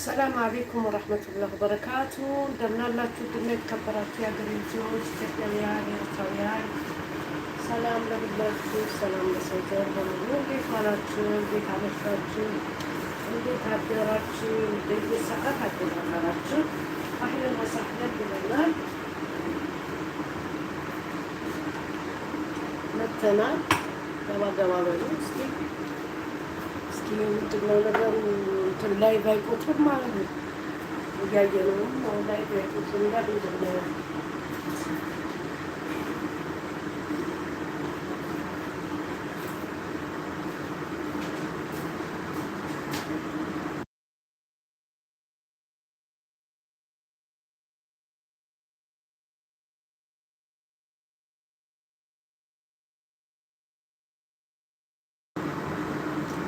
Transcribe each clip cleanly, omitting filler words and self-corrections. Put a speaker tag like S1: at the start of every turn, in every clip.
S1: السلام عليكم ورحمة الله وبركاته። እንደምን አላችሁ? ውድና የተከበራችሁ የሀገሬ ልጆች ኢትዮጵያውያን፣ ኤርትራውያን፣ ሰላም ለሁላችሁ፣ ሰላም ለሰው ዘር በሙሉ። እንዴት ዋላችሁ? እንዴት አመሻችሁ? እንዴት አደራችሁ? እንደየሰዓት አቆጣጠራችሁ أهلا وسهلا ብለናል፣ መተናል። ገባ ገባ በሉ እስኪ። እስኪ ምንድን ነው ነገሩ? እንትን live አይቆጥርም ማለት ነው። እያየነውም አሁን live አይቆጥርም ይላል። ምንድን ነው?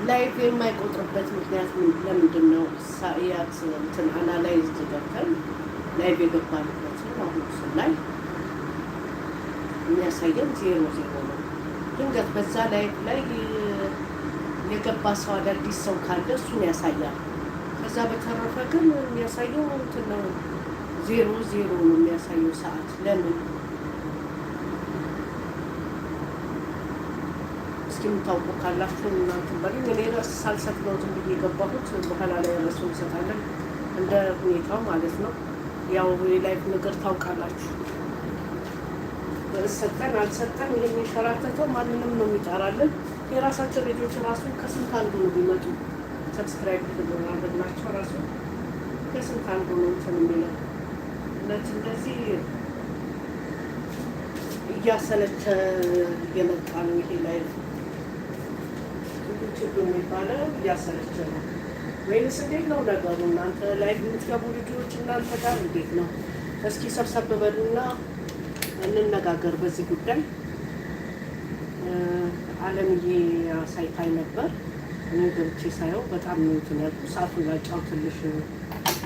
S1: Live የማይቆጥርበት ምክንያት ለምንድን ነው? ሳያት እንትን analyze ገብተን live የገባንበት አሁን ስናይ የሚያሳየን 00 ነው። ድንገት በዛ live ላይ የገባ ሰው፣ አዳዲስ ሰው ካለ እሱን ያሳያል። ከዛ በተረፈ ግን የሚያሳየው እንትን ነው፣ 00 ነው የሚያሳየው ሰዓት። ለምን? እስኪ የምታውቁ ካላችሁ እናንተ በሉኝ። እኔ ርዕስ ሳልሰጥ ነው ዝም ብዬ የገባሁት። በኋላ ላይ ርዕሱን እንሰጣለን እንደ ሁኔታው ማለት ነው። ያው የ live ነገር ታውቃላችሁ። ርዕስ ሰጠን አልሰጠን ይሄ የሚንሸራተተው ማንንም ነው የሚጠራልን። የራሳቸው ልጆች ራሱ ከስንት አንዱ ነው የሚመጡ። Subscribe አድርገናቸው ራሱ ከስንት አንዱ ነው እንትን የሚለው። እንደዚህ እንደዚህ እያሰለቸ እየመጣ ነው ይሄ live ዩቲዩብ የሚባለው፣ እያሰለቸ ነው ወይንስ እንዴት ነው ነገሩ? እናንተ live የምትገቡ ልጆች እናንተ ጋር እንዴት ነው? እስኪ ሰብሰብ በሉና እንነጋገር በዚህ ጉዳይ። አለምዬ አሳይታኝ ነበር። እኔ ገብቼ ሳየው በጣም ነው እንትን ያልኩ። ሰዓቱን ላጫውትልሽ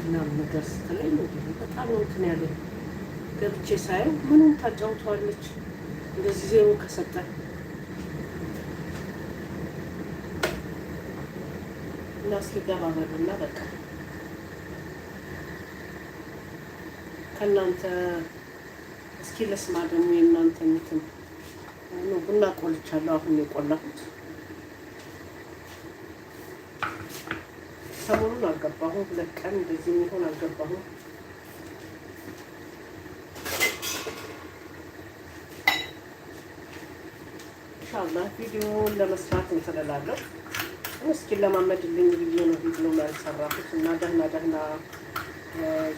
S1: ምናምን ነገር ስትለኝ በጣም ነው እንትን ያለኝ። ገብቼ ሳየው ምኑን ታጫውተዋለች እንደዚህ ዜሮ ከሰጠ? እና እስኪ ገባ በሉና በቃ ከእናንተ እስኪ ልስማ ደግሞ የእናንተ እንትን። ቡና ቆልቻለሁ። አሁን የቆላሁት፣ ሰሞኑን አልገባሁም። 2 ቀን እንደዚህ የሚሆን አልገባሁም። ኢንሻአላህ ቪዲዮውን ለመስራት እንትን እላለሁ። እስኪ ለማመድልኝ ብዬ ነው ቪዲዮ ያልሰራሁት እና ደህና ደህና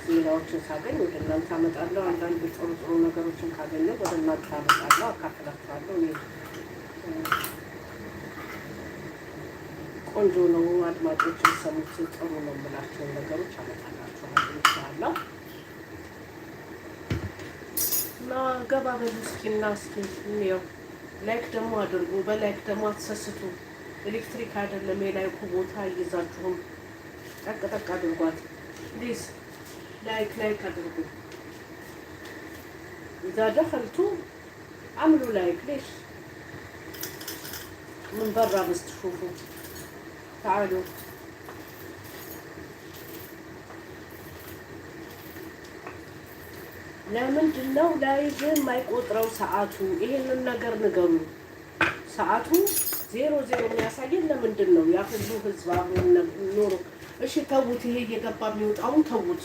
S1: ዜናዎችን ሳገኝ ወደ እናንተ አመጣለሁ። አንዳንድ ጥሩ ጥሩ ነገሮችን ካገኘሁ ወደ እናንተ አመጣለሁ፣ አካፍላችኋለሁ። እኔ ቆንጆ ነው፣ አድማጮች የሰሙት ጥሩ ነው የምላቸውን ነገሮች አመጣላችኋለሁ ኢንሻአላህ። እና ገባ በሉ እስኪ እና እስኪ እንየው። Like ደግሞ አድርጉ። በ like ደግሞ አትሰስቱ። ኤሌክትሪክ አይደለም የ like ኡ ቦታ እይዛችሁም ጠቅ ጠቅ አድርጓት። Please like like አድርጉ። إذا دخلتوا عملوا like. ليش من برا بس تشوفوا؟ تعالوا. ለምንድን ነው live የማይቆጥረው ሰዓቱ? ይሄንን ነገር ንገሩ። ሰዓቱ 00 የሚያሳየን ለምንድን ነው? ያ ሁሉ ህዝብ አብሮ ኖሮ፣ እሺ ተዉት፣ ይሄ እየገባ የሚወጣውን ተዉት።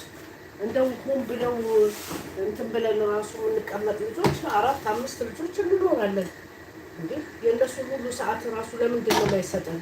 S1: እንደው ሆን ብለው እንትን ብለን ራሱ የምንቀመጥ ልጆች አራት አምስት ልጆች እንኖራለን። እንዴ የእነሱ ሁሉ ሰዓት ራሱ ለምንድን ነው የማይሰጠን?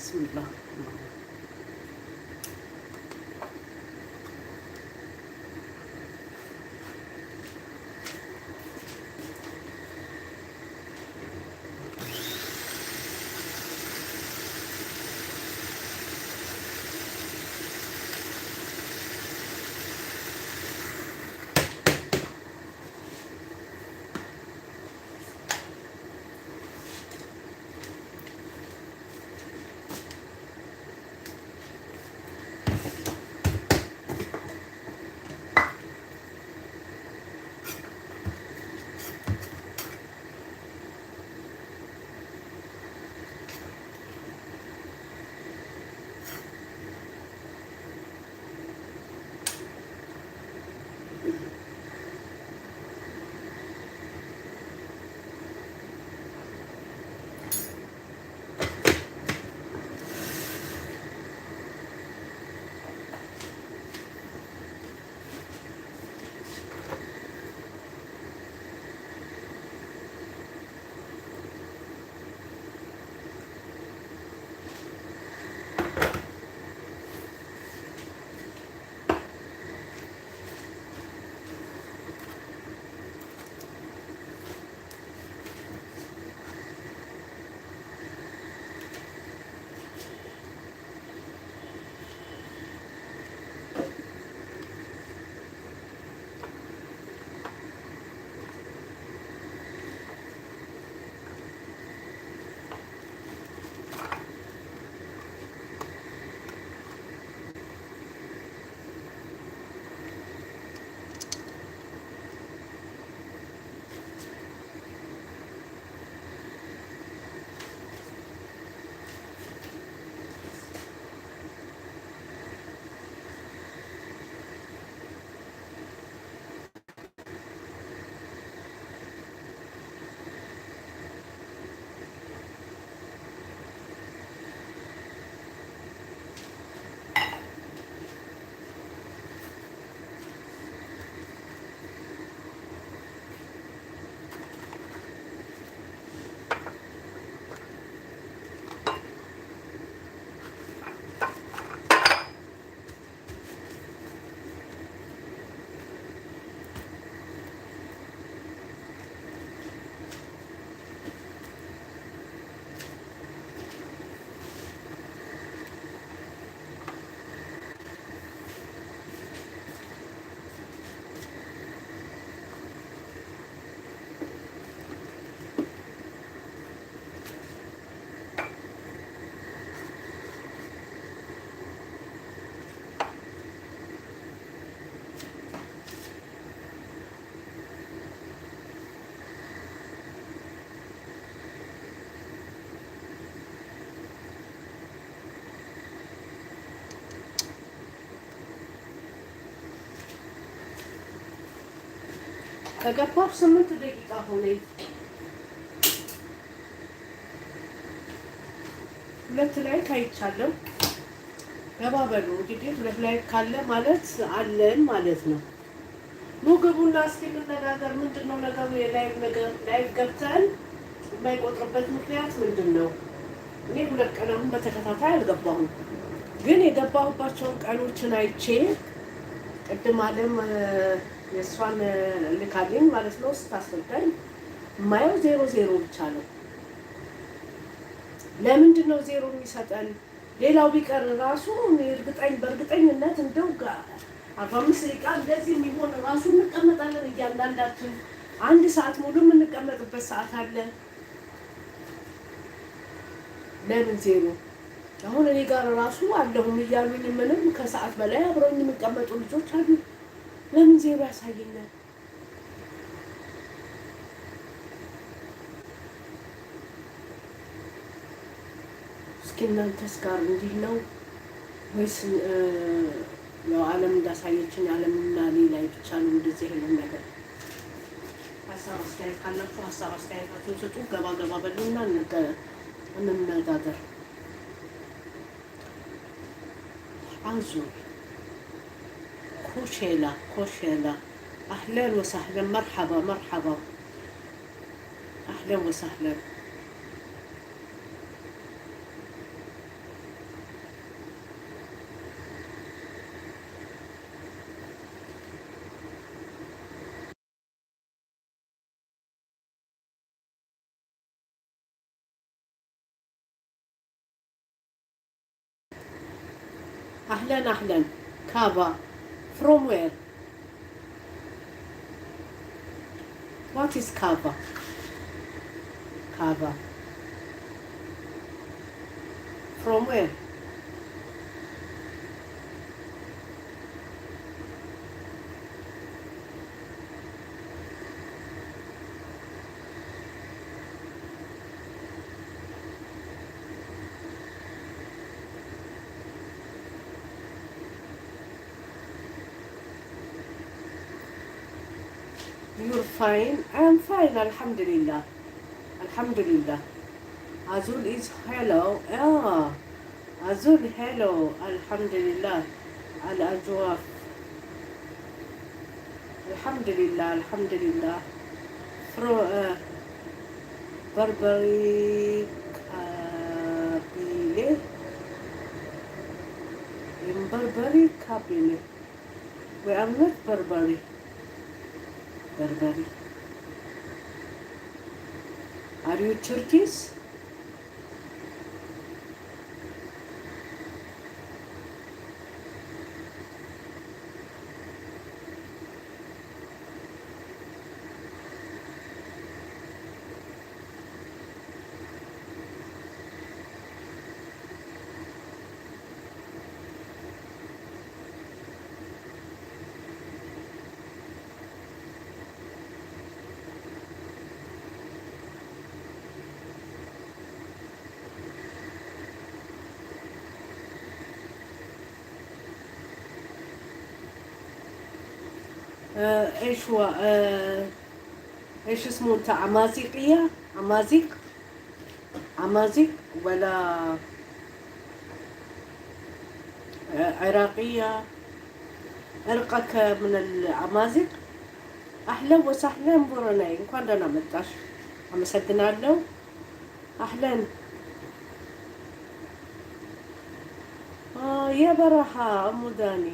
S1: ብስሚላህ። ከገባሁ 8 ደቂቃ ሆነኝ። ሁለት like አይቻለሁ። ገባ በሉ እንግዲህ። ሁለት like ካለ ማለት አለን ማለት ነው። ኑ ግቡና እስኪ እንነጋገር። ምንድን ነው ነገሩ? የ live ነገር፣ live ገብተን የማይቆጥርበት ምክንያት ምንድን ነው? እኔ 2 ቀን አሁን በተከታታይ አልገባሁም፣ ግን የገባሁባቸውን ቀኖችን አይቼ ቅድም አለም የእሷን ልካልኝ ማለት ነው፣ ስታስረዳኝ የማየው ዜሮ ዜሮ ብቻ ነው። ለምንድን ነው ዜሮ የሚሰጠን? ሌላው ቢቀር ራሱ በእርግጠኝነት እንደው 45 ደቂቃ እንደዚህ የሚሆን ራሱ እንቀመጣለን። እያንዳንዳችን አንድ ሰዓት ሙሉ የምንቀመጥበት ሰዓት አለ። ለምን ዜሮ? አሁን እኔ ጋር ራሱ አለሁም እያሉኝ ምንም ከሰዓት በላይ አብረውኝ የሚቀመጡ ልጆች አሉ። ለምን ዜሮ ያሳየኛል? እስኪ እናንተስ ጋር እንዲህ ነው ወይስ ያው ዓለም እንዳሳየችን ዓለምና እኔ ላይ ብቻ ነው እንደዚህ አይነት ነገር? ሀሳብ አስተያየት ካላችሁ ሀሳብ አስተያየታችሁን ስጡ። ገባ ገባ በሉና እንነጋገር። አዙር ኮሼላ ኮሼላ፣ أهلا وسهلا، مرحبا مرحبا، أهلا وسهلا. أهلا أهلا. كافا from where? What is kava? Kava from where? You're fine? I'm fine, الحمد لله، الحمد لله. Azul is hello. Ah, Azul, hello. الحمد لله. الأجواف. الحمد لله، الحمد لله. From بربري قبيلة. In بربري قبيلة. We are not بربري. بربري. Are you Turkish? ايش هو ايش اسمه انت؟ امازيقية؟ امازيق، امازيق ولا عراقية؟ عرقك من الأمازيق؟ أهلا وسهلا ቦረናይ፣ እንኳን ደህና መጣሽ። አመሰግናለሁ። أهلا የበረሃ እሙዳኒ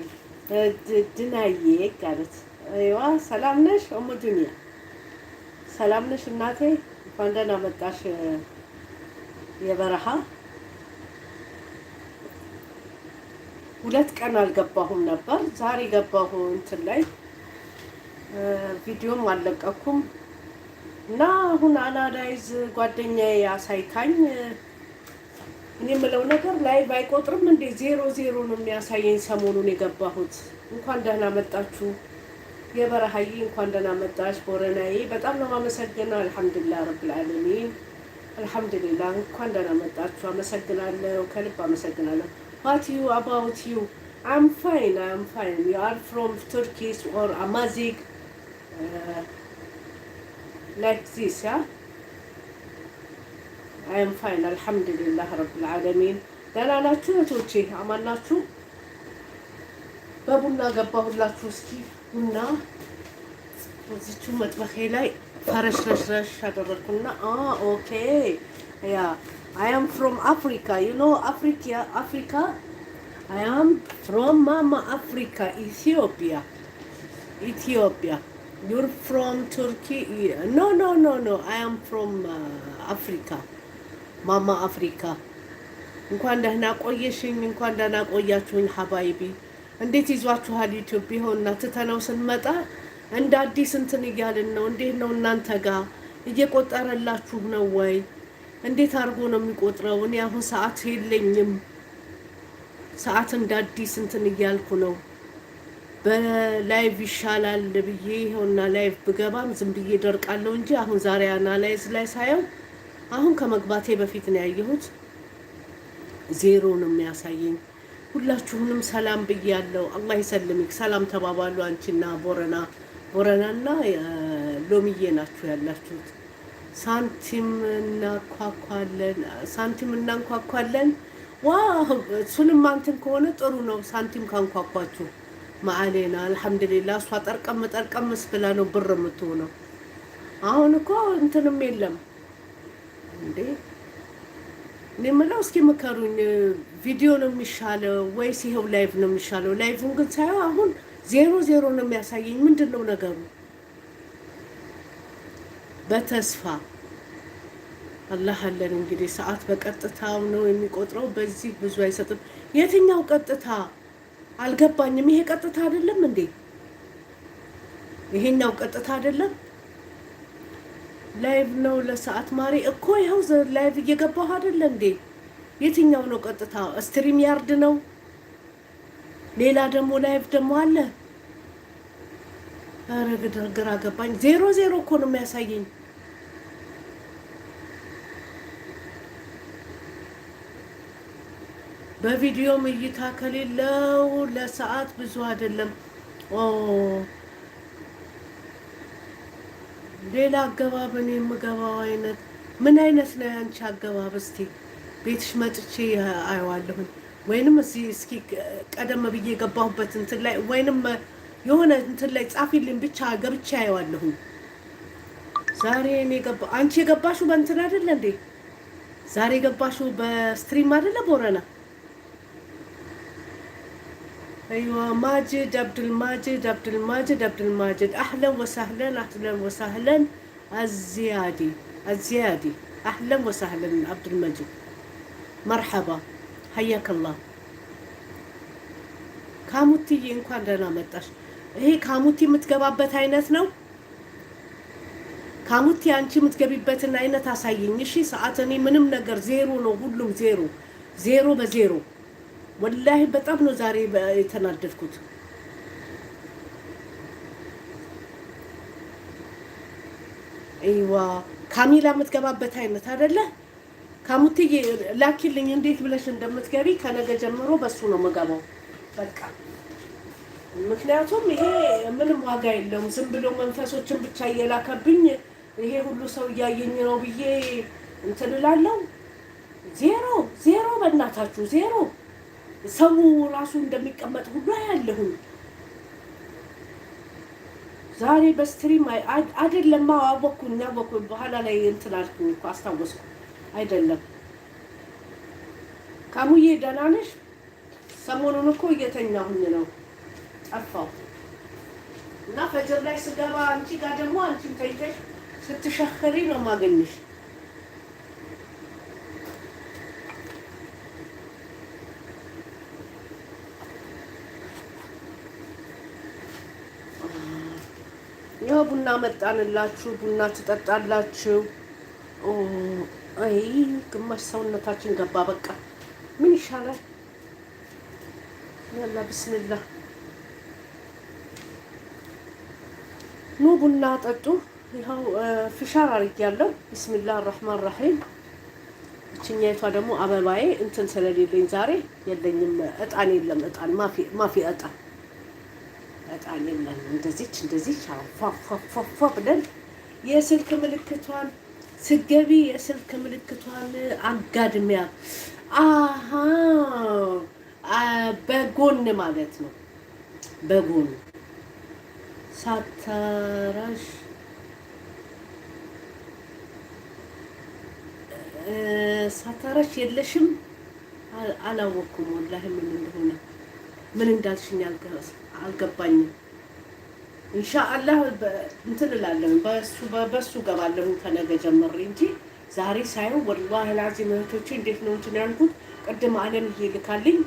S1: ድናዬ ጋለት። أيوه፣ ሰላም ነሽ እሙ ዱንያ? ሰላም ነሽ እናቴ? እንኳን ደህና መጣሽ የበረሃ። 2 ቀን አልገባሁም ነበር። ዛሬ ገባሁ። እንትን ላይ ቪዲዮም አልለቀኩም እና አሁን አናዳይዝ ጓደኛዬ አሳይታኝ እኔ የምለው ነገር live አይቆጥርም እንዴ? ዜሮ ዜሮ ነው የሚያሳየኝ ሰሞኑን የገባሁት። እንኳን ደህና መጣችሁ የበረሃዬ፣ እንኳን ደህና መጣሽ ቦረናዬ። በጣም ነው የማመሰግነው። الحمد لله رب العالمين፣ الحمد لله። እንኳን ደህና መጣችሁ። አመሰግናለሁ፣ ከልብ አመሰግናለሁ። What you about you? I'm fine, I'm fine. You are from Turkish or Amazigh? Like this, yeah. I am fine, الحمد لله رب العالمين። ደህና ናችሁ እህቶቼ? አማን ናችሁ? በቡና ገባሁላችሁ። እስኪ ቡና እዚቹ መጥበኼ ላይ ፈረሽረሽረሽ አደረግኩና okay, yeah, I am from Africa, you know Africa, Africa. I am from Mama Africa, Ethiopia, Ethiopia. You're from Turkey? No, no, no, no, I am from Africa, Mama Africa። እንኳን ደህና ቆየሽኝ፣ እንኳን ደህና ቆያችሁኝ حبايبي። እንዴት ይዟችኋል ዩቲዩብ? ይኸውና ትተነው ስንመጣ እንደ አዲስ እንትን እያልን ነው። እንዴት ነው እናንተ ጋር እየቆጠረላችሁ ነው ወይ? እንዴት አድርጎ ነው የሚቆጥረው? እኔ አሁን ሰዓት የለኝም። ሰዓት እንደ አዲስ እንትን እያልኩ ነው። በ live ይሻላል ብዬ ይኸውና live ብገባም ዝም ብዬ ደርቃለሁ እንጂ አሁን ዛሬ analyze ላይ ሳየው አሁን ከመግባቴ በፊት ነው ያየሁት። ዜሮ ነው የሚያሳየኝ። ሁላችሁንም ሰላም ብያለሁ። الله يسلمك። ሰላም ተባባሉ። አንቺና ቦረና፣ ቦረናና ሎሚዬ ናችሁ ያላችሁት። ሳንቲም እናኳኳለን፣ ሳንቲም እናንኳኳለን። ዋ እሱንም እንትን ከሆነ ጥሩ ነው። ሳንቲም ካንኳኳችሁ ما علينا الحمد لله። እሷ ጠርቀም ጠርቀምስ ብላ ነው ብር የምትሆነው። አሁን እኮ እንትንም የለም እንዴ። እኔ የምለው እስኪ ምከሩኝ፣ ቪዲዮ ነው የሚሻለው ወይስ ይኸው live ነው የሚሻለው? Live ን ግን ሳየው አሁን ዜሮ ዜሮ ነው የሚያሳየኝ። ምንድን ነው ነገሩ? በተስፋ አላህ አለን። እንግዲህ ሰዓት በቀጥታው ነው የሚቆጥረው። በዚህ ብዙ አይሰጥም። የትኛው ቀጥታ አልገባኝም። ይሄ ቀጥታ አይደለም እንዴ? ይሄኛው ቀጥታ አይደለም፣ live ነው ለሰዓት ማሪ እኮ ይኸው live እየገባሁ አይደለ እንዴ? የትኛው ነው ቀጥታ? StreamYard ነው። ሌላ ደግሞ live ደግሞ አለ። ኧረ ግራ ገባኝ። ዜሮ ዜሮ እኮ ነው የሚያሳየኝ። በቪዲዮም እይታ ከሌለው ለሰዓት ብዙ አይደለም። ኦ ሌላ አገባብ እኔ የምገባው አይነት ምን አይነት ነው ያንቺ አገባብ? እስቲ ቤትሽ መጥቼ አየዋለሁኝ። ወይንም እዚህ እስኪ ቀደም ብዬ የገባሁበት እንትን ላይ ወይንም የሆነ እንትን ላይ ጻፊልኝ ብቻ ገብቼ አየዋለሁኝ። ዛሬ እኔ ገባ አንቺ የገባሽው በእንትን አይደለ እንዴ? ዛሬ የገባሽው በ stream አይደለ ቦረና? أيوة ماجد عبد الماجد عبد الماجد عبد الماجد، أهلا وسهلا، أهلا وسهلا. الزيادي، الزيادي، أهلا وسهلا عبد المجيد، مرحبا، حياك الله። ካሙቲዬ እንኳን ደህና መጣሽ። ይሄ ካሙቲ የምትገባበት አይነት ነው። ካሙቲ አንቺ የምትገቢበትን አይነት አሳይኝ። እሺ ሰዓት እኔ ምንም ነገር ዜሮ ነው፣ ሁሉም ዜሮ ዜሮ በዜሮ። والله በጣም ነው ዛሬ የተናደድኩት። أيوه ካሚላ የምትገባበት አይነት አይደለ? ካሙትዬ ላኪልኝ እንዴት ብለሽ እንደምትገቢ። ከነገ ጀምሮ በሱ ነው የምገባው። በቃ ምክንያቱም ይሄ ምንም ዋጋ የለውም። ዝም ብሎ መንፈሶችን ብቻ እየላከብኝ ይሄ ሁሉ ሰው እያየኝ ነው ብዬ እንትን እላለሁ። ዜሮ ዜሮ፣ በእናታችሁ ዜሮ። ሰው ራሱ እንደሚቀመጥ ሁሉ አያለሁኝ። ዛሬ በ stream አይደለም፣ አወኩኝ አወኩኝ። በኋላ ላይ እንትን አልኩኝ እኮ አስታወስኩ። አይደለም ካሙዬ ደህና ነሽ? ሰሞኑን እኮ እየተኛሁኝ ነው ጠፋው እና ፈጅር ላይ ስገባ አንቺ ጋር ደግሞ አንቺም ተኝተሽ ስትሸክሪ ነው የማገኝሽ። ይኸው ቡና መጣንላችሁ፣ ቡና ትጠጣላችሁ። አይ ግማሽ ሰውነታችን ገባ። በቃ ምን ይሻላል? يلا بسم الله ኑ ቡና ጠጡ። ይኸው ፍሻር አድርጌያለሁ። بسم الله الرحمن الرحيم። እችኛይቷ ደግሞ አበባዬ እንትን ስለሌለኝ ዛሬ የለኝም፣ እጣን የለም። እጣን ما في እጣን፣ እጣን የለም። እንደዚች እንደዚች ፏፏፏፏ ብለን የስልክ ምልክቷን ስገቢ የስልክ ምልክቷን አጋድሚያ። አሀ፣ በጎን ማለት ነው። በጎን ሳታራሽ ሳታራሽ የለሽም። አላወቅኩም ወላሂ ምን እንደሆነ፣ ምን እንዳልሽኝ አልገባኝም። ኢንሻአላህ እንትን እላለሁ፣ በሱ ገባለሁ ከነገ ጀምሬ እንጂ ዛሬ ሳየው ወላሂ ላዚም እህቶቼ እንዴት ነው እንትን ያልኩት። ቅድም አለም ይልካልኝ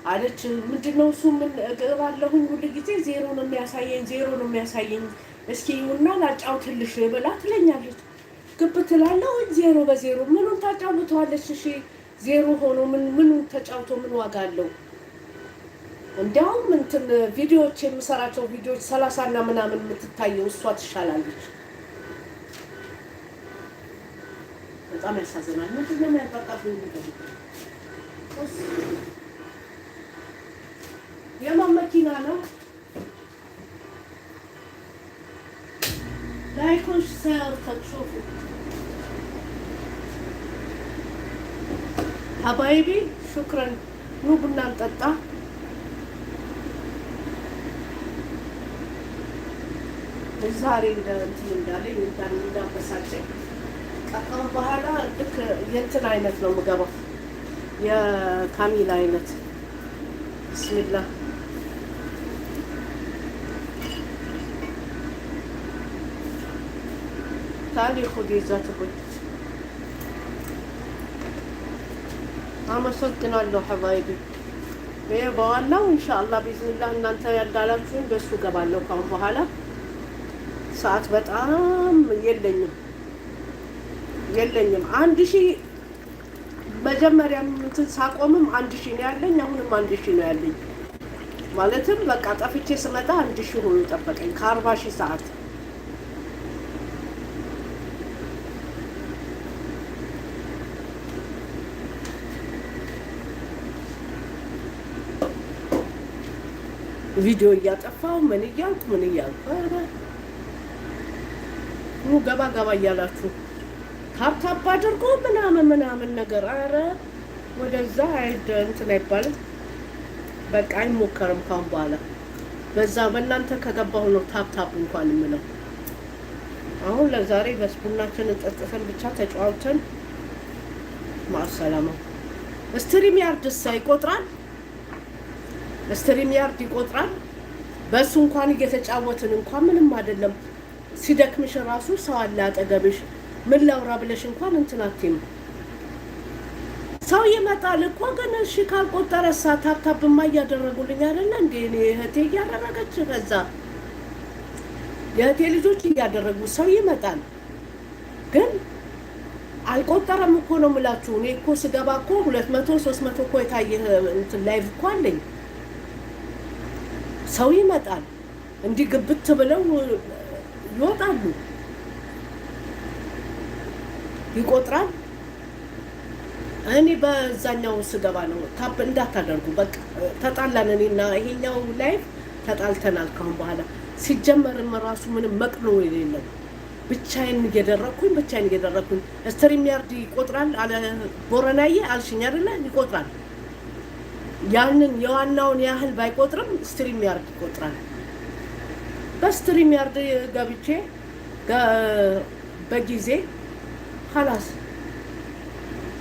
S1: አለች። ምንድን ነው እሱ? ምን እገባለሁኝ ሁሉ ጊዜ ዜሮ ነው የሚያሳየኝ፣ ዜሮ ነው የሚያሳየኝ። እስኪ ይሁና ላጫውትልሽ ብላ ትለኛለች። ግብ ትላለሁ፣ ዜሮ በዜሮ ምኑን ታጫውተዋለች? እሺ ዜሮ ሆኖ ምን ምኑን ተጫውቶ ምን ዋጋ አለው? እንዲያውም እንትን ቪዲዮዎች የምሰራቸው ቪዲዮዎች 30 እና ምናምን የምትታየው እሷ ትሻላለች። በጣም ያሳዝናል። ምንድን ነው የሚያባቃብኝ? የማን መኪና ነው? لايكونش سيارتك شوفوا حبايبي شكرا ኑ ቡና እንጠጣ። ዛሬ እንደ እንትን እንዳለኝ እንዳበሳጨኝ ቀጣም በኋላ ልክ የእንትን አይነት ነው የምገባው፣ የካሚል አይነት። ብስሚላህ። تعالي خذي ذات. አመሰግናለሁ حبايبي። ይሄ በዋናው ኢንሻአላህ ቢዝኒላህ እናንተ ያዳላችሁኝ በሱ ገባለሁ። ካሁን በኋላ ሰዓት በጣም የለኝም የለኝም። 1000 መጀመሪያም እንትን ሳቆምም 1000 ነው ያለኝ፣ አሁንም 1000 ነው ያለኝ። ማለትም በቃ ጠፍቼ ስመጣ 1000 ሆኖ ጠበቀኝ ከ40,000 ሰዓት። ቪዲዮ እያጠፋው ምን እያልኩ ምን እያልኩ፣ ኧረ ኑ ገባ ገባ እያላችሁ tap tap አድርጎ ምናምን ምናምን ነገር፣ ኧረ ወደዛ እንትን አይባልም። በቃ አይሞከርም ካሁን በኋላ። በዛ በእናንተ ከገባሁ ነው tap tap እንኳን የምለው። አሁን ለዛሬ በስ ቡናችንን ጠጥተን ብቻ ተጫዋውተን مع السلامة። StreamYard ሳ ይቆጥራል? StreamYard ይቆጥራል። በእሱ እንኳን እየተጫወትን እንኳን ምንም አይደለም። ሲደክምሽ ራሱ ሰው አለ አጠገብሽ። ምን ላውራ ብለሽ እንኳን እንትን አትይም። ሰው ይመጣል እኮ ግን እሺ ካልቆጠረሳ? Tap tap ማ እያደረጉልኝ አይደለ እንዴ? እኔ እህቴ እያደረገች፣ ከዛ የእህቴ ልጆች እያደረጉ ሰው ይመጣል፣ ግን አልቆጠረም እኮ ነው የምላችሁ። እኔ እኮ ስገባ እኮ 200 300 እኮ የታየ እንትን live እኮ አለኝ። ሰው ይመጣል፣ እንዲህ ግብት ብለው ይወጣሉ። ይቆጥራል። እኔ በዛኛው ስገባ ነው tap እንዳታደርጉ። በቃ ተጣላን፣ እኔና ይሄኛው live ተጣልተናል። ካሁን በኋላ ሲጀመርም ራሱ ምንም መቅኖ የሌለው ብቻዬን እየደረግኩኝ ብቻዬን እየደረግኩኝ። StreamYard ይቆጥራል አለ ቦረናዬ አልሽኝ አይደለ? ይቆጥራል። ያንን የዋናውን ያህል ባይቆጥርም StreamYard ይቆጥራል። በ StreamYard ገብቼ በጊዜ خلاص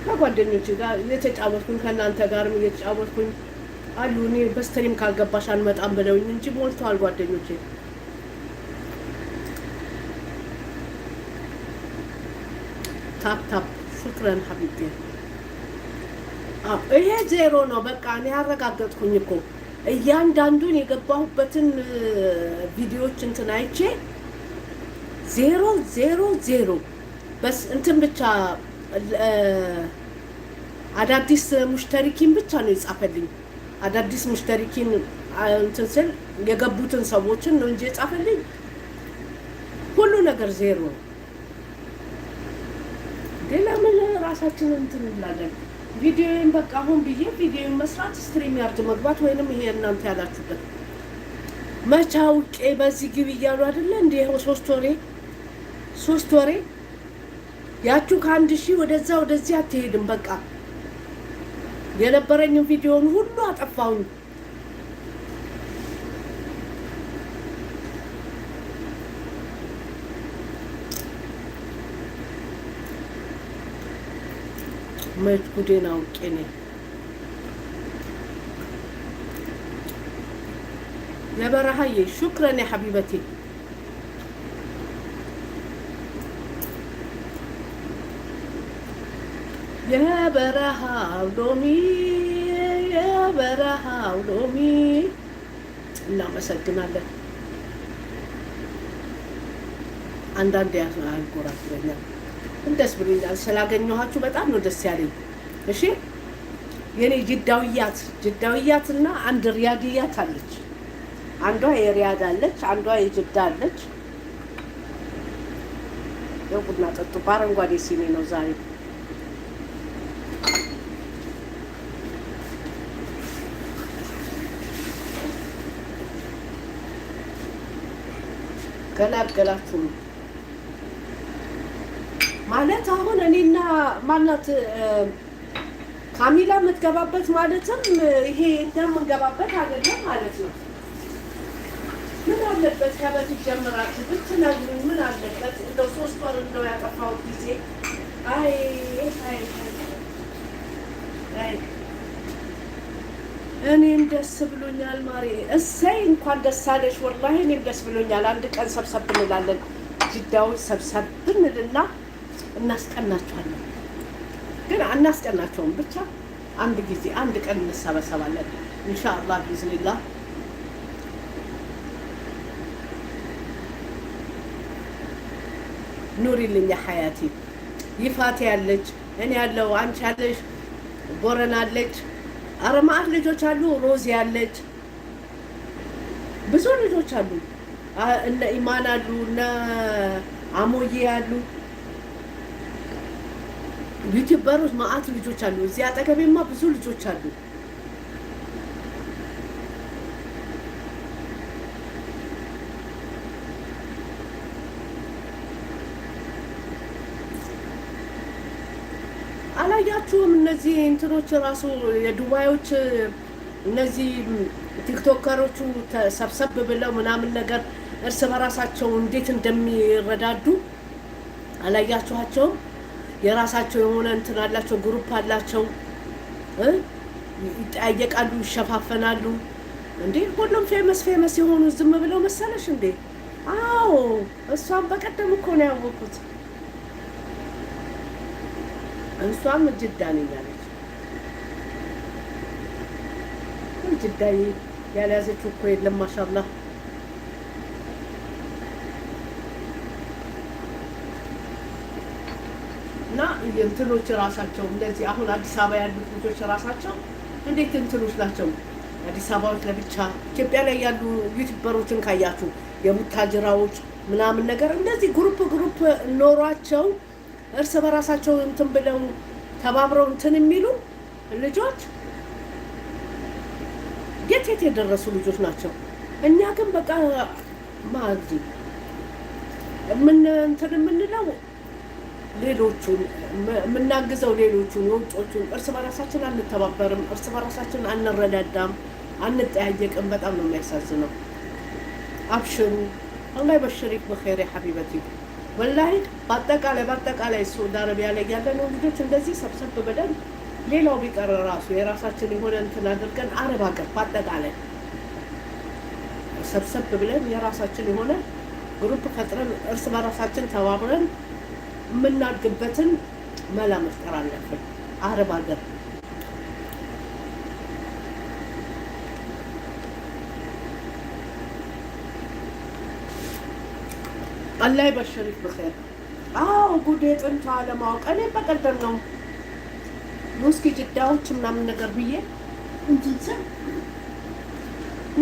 S1: ከጓደኞች ጋር እየተጫወትኩኝ ከእናንተ ጋርም እየተጫወትኩኝ አሉ። እኔ በ stream ካልገባሽ አንመጣም ብለውኝ እንጂ ሞልተዋል ጓደኞቼ። Tap tap شكرا حبيبتي። ይሄ ዜሮ ነው። በቃ እኔ ያረጋገጥኩኝ እኮ እያንዳንዱን የገባሁበትን ቪዲዮዎች እንትን አይቼ ዜሮ ዜሮ ዜሮ። በስ እንትን ብቻ አዳዲስ مشتركين ብቻ ነው የጻፈልኝ። አዳዲስ مشتركين እንትን ስል የገቡትን ሰዎችን ነው እንጂ የጻፈልኝ ሁሉ ነገር ዜሮ ነው። ግን ለምን ራሳችንን እንትን እንላለን? ቪዲዮን በቃ አሁን ብዬ ቪዲዮን መስራት፣ StreamYard መግባት ወይንም ይሄ እናንተ ያላችሁበት መቻ አውቄ በዚህ ግቢ እያሉ አይደለ እንዲ 3 ወሬ። 3 ወሬ ያችሁ ከ1,000 ወደዛ ወደዚህ አትሄድም። በቃ የነበረኝን ቪዲዮን ሁሉ አጠፋሁኝ። መች ጉዴን አውቄ እኔ። የበረሃዬ شكرا يا حبيبتي። የበረሃው ሎሚ፣ የበረሃው ሎሚ፣ እናመሰግናለን። አንዳንድ ያንጎራጉረኛል። ደስ ብሎኛል ስላገኘኋችሁ፣ በጣም ነው ደስ ያለኝ። እሺ የኔ ጅዳውያት፣ ጅዳውያት እና አንድ ሪያድያት አለች። አንዷ የሪያድ አለች፣ አንዷ የጅዳ አለች። ያው ቡና ጠጡ። በአረንጓዴ ሲኒ ነው ዛሬ። ገላገላችሁ ነው ማለት። አሁን እኔና ማናት ካሚላ የምትገባበት ማለትም ይሄ እኛ የምንገባበት አይደለም ማለት ነው። ምን አለበት ከበፊት ጀምራችሁ ብትነግሩኝ? ምን አለበት? እንደው 3 ወር እንደው ያጠፋሁት ጊዜ። አይ አይ አይ፣ እኔም ደስ ብሎኛል ማሬ። እሰይ፣ እንኳን ደስ አለሽ። ወላሂ እኔም ደስ ብሎኛል። አንድ ቀን ሰብሰብ እንላለን። ጅዳዎች ሰብሰብ እንልና እናስቀናቸዋለን። ግን አናስቀናቸውም። ብቻ አንድ ጊዜ አንድ ቀን እንሰበሰባለን ኢንሻአላህ ቢዝኒላህ። ኑሪልኝ حياتي። ይፋቴ ያለች፣ እኔ ያለው፣ አንቺ ያለሽ፣ ቦረና አለች። ኧረ መአት ልጆች አሉ። ሮዚ ያለች፣ ብዙ ልጆች አሉ። እነ ኢማን አሉ፣ እነ አሞዬ አሉ። ዩቲዩበሮች መአት ልጆች አሉ። እዚህ አጠገቤማ ብዙ ልጆች አሉ። አላያችሁም? እነዚህ እንትኖች ራሱ የዱባዮች እነዚህ ቲክቶከሮቹ ሰብሰብ ብለው ምናምን ነገር እርስ በራሳቸው እንዴት እንደሚረዳዱ አላያችኋቸውም? የራሳቸው የሆነ እንትን አላቸው፣ group አላቸው፣ ይጠያየቃሉ፣ ይሸፋፈናሉ። እንዴ፣ ሁሉም famous famous የሆኑ ዝም ብለው መሰለሽ እንዴ? አዎ፣ እሷም በቀደም እኮ ነው ያወኩት። እሷም ጅዳ ነኝ አለች። ጅዳ ያልያዘችው እኮ የለም ማሻአላህ። እና እንትኖች ራሳቸው እንደዚህ አሁን አዲስ አበባ ያሉት ልጆች ራሳቸው እንዴት እንትኖች ናቸው። አዲስ አበባዎች ለብቻ፣ ኢትዮጵያ ላይ ያሉ ዩቲዩበሮችን ካያችሁ የቡታጅራዎች ምናምን ነገር እንደዚህ group group ኖሯቸው እርስ በራሳቸው እንትን ብለው ተባብረው እንትን የሚሉ ልጆች የት የት የደረሱ ልጆች ናቸው። እኛ ግን በቃ ማዚ ምን እንትን የምንለው ሌሎቹን የምናግዘው ሌሎቹን የውጮቹን፣ እርስ በራሳችን አንተባበርም፣ እርስ በራሳችን አንረዳዳም፣ አንጠያየቅም። በጣም ነው የሚያሳዝነው። አብሽሩ፣ الله يبشرك بخير حبيبتي። ወላሂ በአጠቃላይ በአጠቃላይ ሳዑዲ አረቢያ ላይ ያለነው ልጆች እንደዚህ ሰብሰብ ብለን ሌላው ቢቀር ራሱ የራሳችን የሆነ እንትን አድርገን አረብ ሀገር በአጠቃላይ ሰብሰብ ብለን የራሳችን የሆነ group ፈጥረን እርስ በራሳችን ተባብረን የምናድግበትን መላ መፍጠር አለብን። አረብ ሀገር الله يبشرك بخير። አዎ፣ ጉዴ ጥንቷ አለማወቅ። እኔ በቀደም ነው እስኪ ጅዳዎች ምናምን ነገር ብዬ እንትን ስል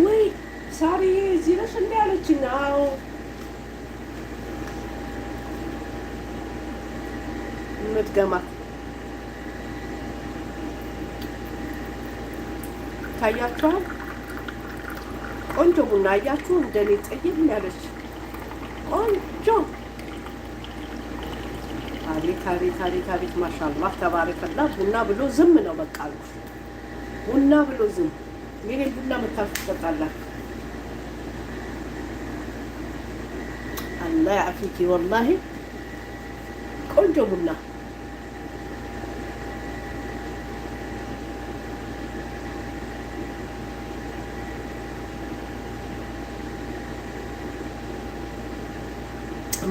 S1: ወይ ሳሪዬ እዚህ ነሽ እንዲ አለችኝ። አዎ፣ የምትገማት ታያችኋል። ቆንጆ ቡና አያችሁ፣ እንደኔ ጠይም ያለች ቆንጆ። አቤት አቤት አቤት አቤት፣ ማሻአላህ ተባረከላ። ቡና ብሎ ዝም ነው በቃ አልኩሽ። ቡና ብሎ ዝም። ይሄን ቡና መታችሁ ትጠጣላችሁ። አላህ ያዕፊኪ። ወላሂ ቆንጆ ቡና።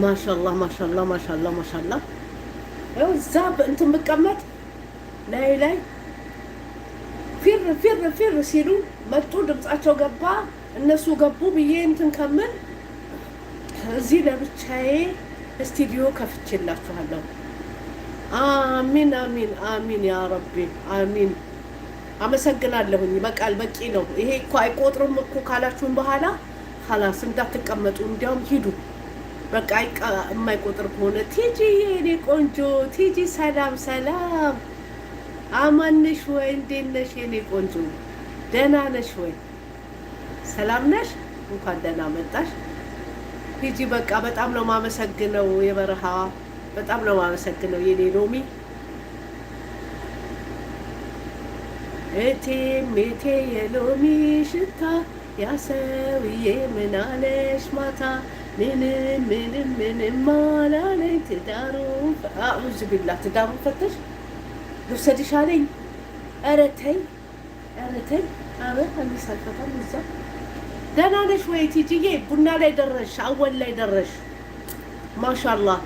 S1: ማሻአላህ ማሻአላህ ማሻአላህ ማሻአላህ። ያው እዛ እንትን ብቀመጥ ላይ ላይ ፊር ፊር ፊር ሲሉ መጡ፣ ድምጻቸው ገባ፣ እነሱ ገቡ ብዬ እንትን ከምል እዚህ ለብቻዬ ስቱዲዮ ከፍቼላችኋለሁ። አሚን አሚን አሚን ያ ረቢ አሚን። አመሰግናለሁኝ። በቃል በቂ ነው። ይሄ እኮ አይቆጥርም እኮ ካላችሁን በኋላ ኸላስ እንዳትቀመጡ፣ እንዲያውም ሂዱ። በቃ የማይቆጥር ከሆነ ቲጂ የኔ ቆንጆ ቲጂ፣ ሰላም ሰላም፣ አማንሽ ወይ? እንዴት ነሽ የኔ ቆንጆ? ደህና ነሽ ወይ? ሰላም ነሽ? እንኳን ደህና መጣሽ ቲጂ። በቃ በጣም ነው ማመሰግነው፣ የበረሃ በጣም ነው ማመሰግነው የኔ ሎሚ። እቴ ሜቴ የሎሚ ሽታ፣ ያሰውዬ ምናለሽ ማታ? ምንም ምንም ምንም አላለኝ። ትዳሩን አዑዝ ቢላ ትዳሩን ፈተሽ ልውሰድሽ አለኝ። ኧረ ተይ ኧረ ተይ። ኧረ እኔስ አልፈታም። እዛ ደህና ነሽ ወይ ቲጂዬ? ቡና ላይ ደረሽ፣ አወል ላይ ደረሽ። ማሻላህ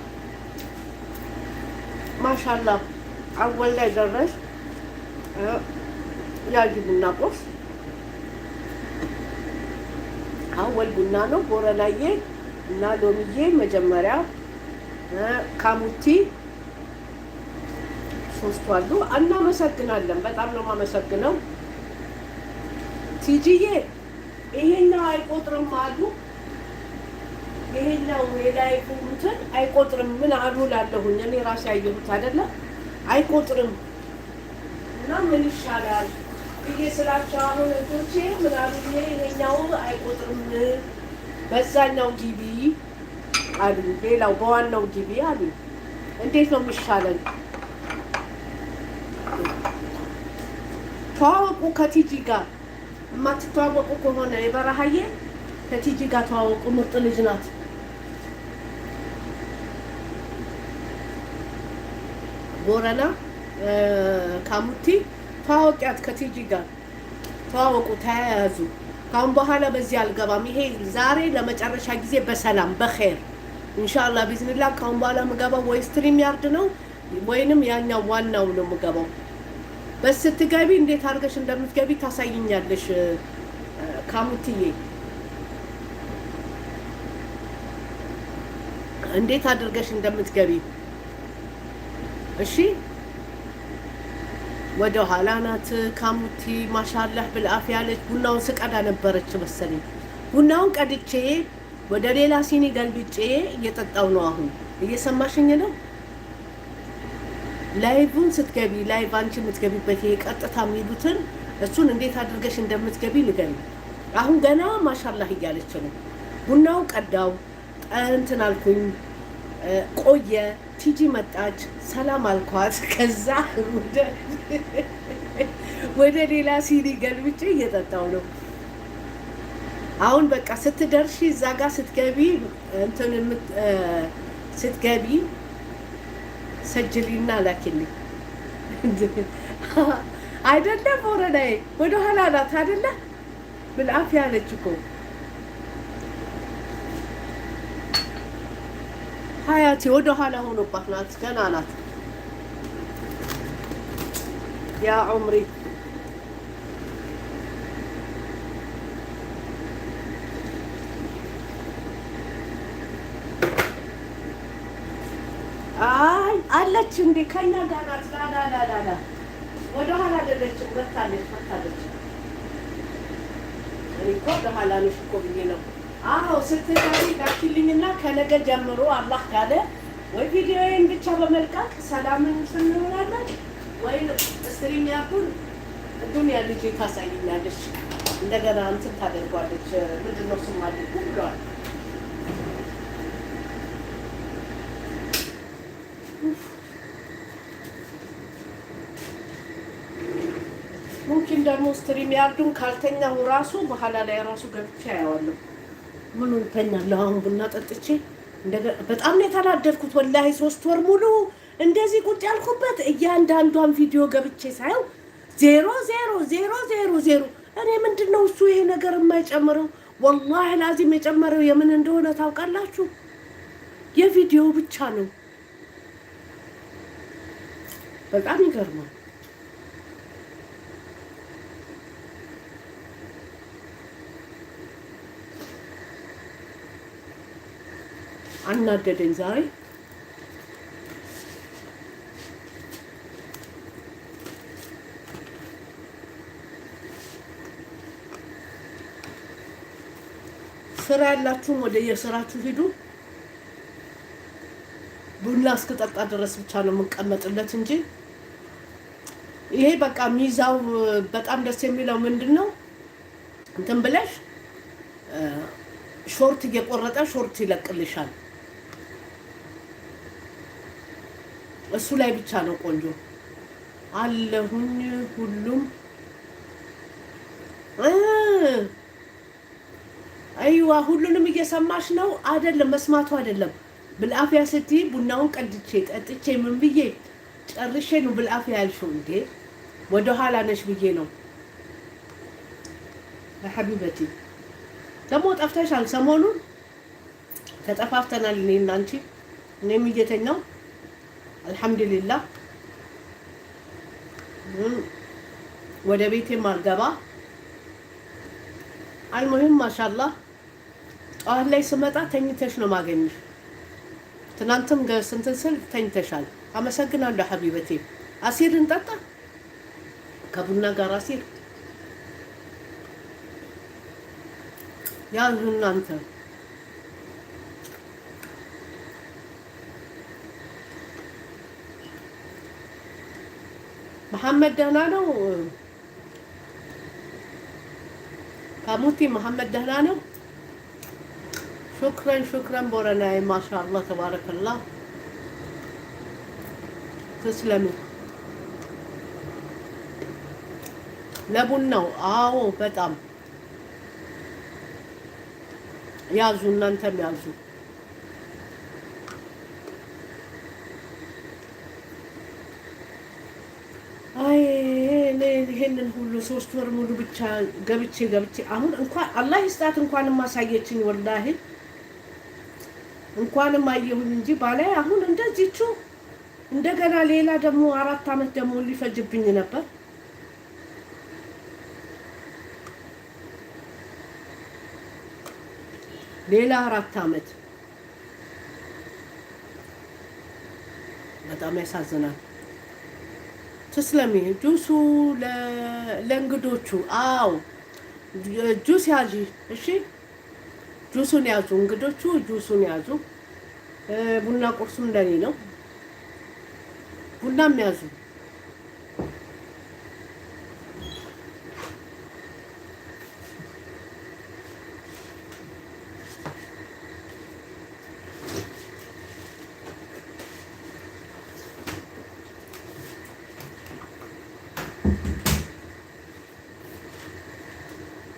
S1: ማሻላህ፣ አወል ላይ ደረሽ። ያጂ ቡና ቁርስ አወል ቡና ነው። ቦረናዬ እና ሎሚዬ መጀመሪያ ካሙቲ ሶስቱ አሉ። እናመሰግናለን። በጣም ነው የማመሰግነው ቲጂዬ። ይሄኛው አይቆጥርም አሉ። ይሄኛው የ live እንትን አይቆጥርም። ምን አሉ ላለሁኝ እኔ ራሴ ያየሁት አይደለም፣ አይቆጥርም እና ምን ይሻላል ብዬ ስላቸው አሁን እህቶቼ ምን አሉ? ይሄኛው አይቆጥርም፣ በዛኛው ግቢ አሉ። ሌላው በዋናው ግቢ አሉ። እንዴት ነው የሚሻለን? ተዋወቁ ከቲጂ ጋር። የማትተዋወቁ ከሆነ የበረሃዬ ከቲጂ ጋር ተዋወቁ። ምርጥ ልጅ ናት። ቦረና ካሙቲ ተዋወቂያት፣ ከቲጂ ጋር ተዋወቁ፣ ተያያዙ። ካሁን በኋላ በዚህ አልገባም። ይሄ ዛሬ ለመጨረሻ ጊዜ በሰላም በኸይር ኢንሻአላህ ቢዝኒላህ። ካሁን በኋላ የምገባው ወይ StreamYard ነው ወይንም ያኛው ዋናው ነው የምገባው። በስ ስትገቢ እንዴት አድርገሽ እንደምትገቢ ታሳይኛለሽ ካሙትዬ፣ እንዴት አድርገሽ እንደምትገቢ እሺ። ወደ ኋላ ናት ካሙቲ። ማሻላህ ብልአፍ ያለች ቡናውን ስቀዳ ነበረች መሰለኝ። ቡናውን ቀድቼ ወደ ሌላ ሲኒ ገልብጬ እየጠጣው ነው አሁን። እየሰማሽኝ ነው? Live ን ስትገቢ፣ live አንቺ የምትገቢበት ይሄ ቀጥታ የሚሉትን እሱን እንዴት አድርገሽ እንደምትገቢ ንገሪ። አሁን ገና ማሻላህ እያለች ነው። ቡናውን ቀዳው እንትን አልኩኝ፣ ቆየ። ቲጂ መጣች፣ ሰላም አልኳት። ከዛ ወደ ሌላ ሲኒ ገልብጬ እየጠጣው ነው። አሁን በቃ ስትደርሺ እዛ ጋር ስትገቢ፣ እንትን ስትገቢ ሰጅሊና ላኪልኝ። አይደለም ወረዳዬ ወደ ኋላ ናት አይደለ? ብልአፍ ያለች እኮ ሀያቴ ወደ ኋላ ሆኖባት ናት፣ ገና ናት። ያ ዑምሪ አይ አለች እንዴ ከኛ ጋር ናት። ላላላላ ወደ ኋላ አይደለችም፣ መታለች መታለች። እኔ እኮ ወደ ኋላ ነሽ እኮ ብዬ ነው። አዎ ስትገቢ ላኪልኝና ከነገ ጀምሮ አላህ ካለ ወይ ቪዲዮዬን ብቻ በመልቀቅ ሰላምን ስንሆናለን ወይ StreamYard ኡን ዱንያ ልጅ ታሳይኛለች። እንደገና እንትን ታደርጓለች። ምንድን ነው ስሙ አድርጉ ብለዋል። ممكن ደግሞ StreamYard ኡን ካልተኛሁ ራሱ በኋላ ላይ ራሱ ገብቼ አየዋለሁ። ምኑን ተኛለሁ? አሁን ቡና ጠጥቼ በጣም ነው የተናደድኩት። ወላሂ 3 ወር ሙሉ እንደዚህ ቁጭ ያልኩበት እያንዳንዷን ቪዲዮ ገብቼ ሳየው 0 0 0 0 0። እኔ ምንድን ነው እሱ ይሄ ነገር የማይጨምረው? ወላሂ ላዚም የጨመረው የምን እንደሆነ ታውቃላችሁ? የቪዲዮ ብቻ ነው። በጣም ይገርማል። አናደደኝ ዛሬ። ስራ ያላችሁም ወደ የስራችሁ ሂዱ። ቡና እስክጠጣ ድረስ ብቻ ነው የምንቀመጥለት እንጂ ይሄ በቃ ሚዛው በጣም ደስ የሚለው ምንድን ነው፣ እንትን ብለሽ short እየቆረጠ short ይለቅልሻል። እሱ ላይ ብቻ ነው ቆንጆ አለሁኝ። ሁሉም أيوه ሁሉንም እየሰማሽ ነው አይደለም? መስማቱ አይደለም። بالعافية ስትይ ቡናውን ቀድቼ ጠጥቼ ምን ብዬ ጨርሼ ነው بالعافية ያልሽው እንዴ? ወደ ኋላ ነሽ ብዬ ነው። حبيبتي ደግሞ ጠፍተሻል። ሰሞኑን ተጠፋፍተናል እኔ እና አንቺ። እኔም እየተኛው አልሐምዱሊላህ ወደ ቤቴም አልገባ። المهم ማሻላህ ጠዋት ላይ ስመጣ ተኝተሽ ነው ማገኝሽ። ትናንትም ስንትን ስል ተኝተሻል። አመሰግናለሁ حبيبتي። عصير እንጠጣ ከቡና ጋር عصير ያዙ እናንተ። መሐመድ ደህና ነው? ካሙቲ መሐመድ ደህና ነው? شكرا شكرا ቦረናዬ፣ ማሻአላህ ተባረከላህ። تسلمي ለቡናው። አዎ በጣም ያዙ፣ እናንተም ያዙ። አይ ይሄንን ሁሉ 3 ወር ሙሉ ብቻ ገብቼ ገብቼ አሁን እንኳን አላህ ይስጣት እንኳንም አሳየችኝ። ወላሂ እንኳንም አየሁኝ እንጂ ባላይ አሁን እንደዚቹ እንደገና ሌላ ደግሞ 4 አመት ደግሞ ሊፈጅብኝ ነበር። ሌላ 4 አመት በጣም ያሳዝናል። تسلمي ጁሱ ለእንግዶቹ። አዎ ጁስ ያዢ። እሺ ጁሱን ያዙ እንግዶቹ፣ ጁሱን ያዙ። ቡና ቁርሱም ለኔ ነው። ቡናም ያዙ።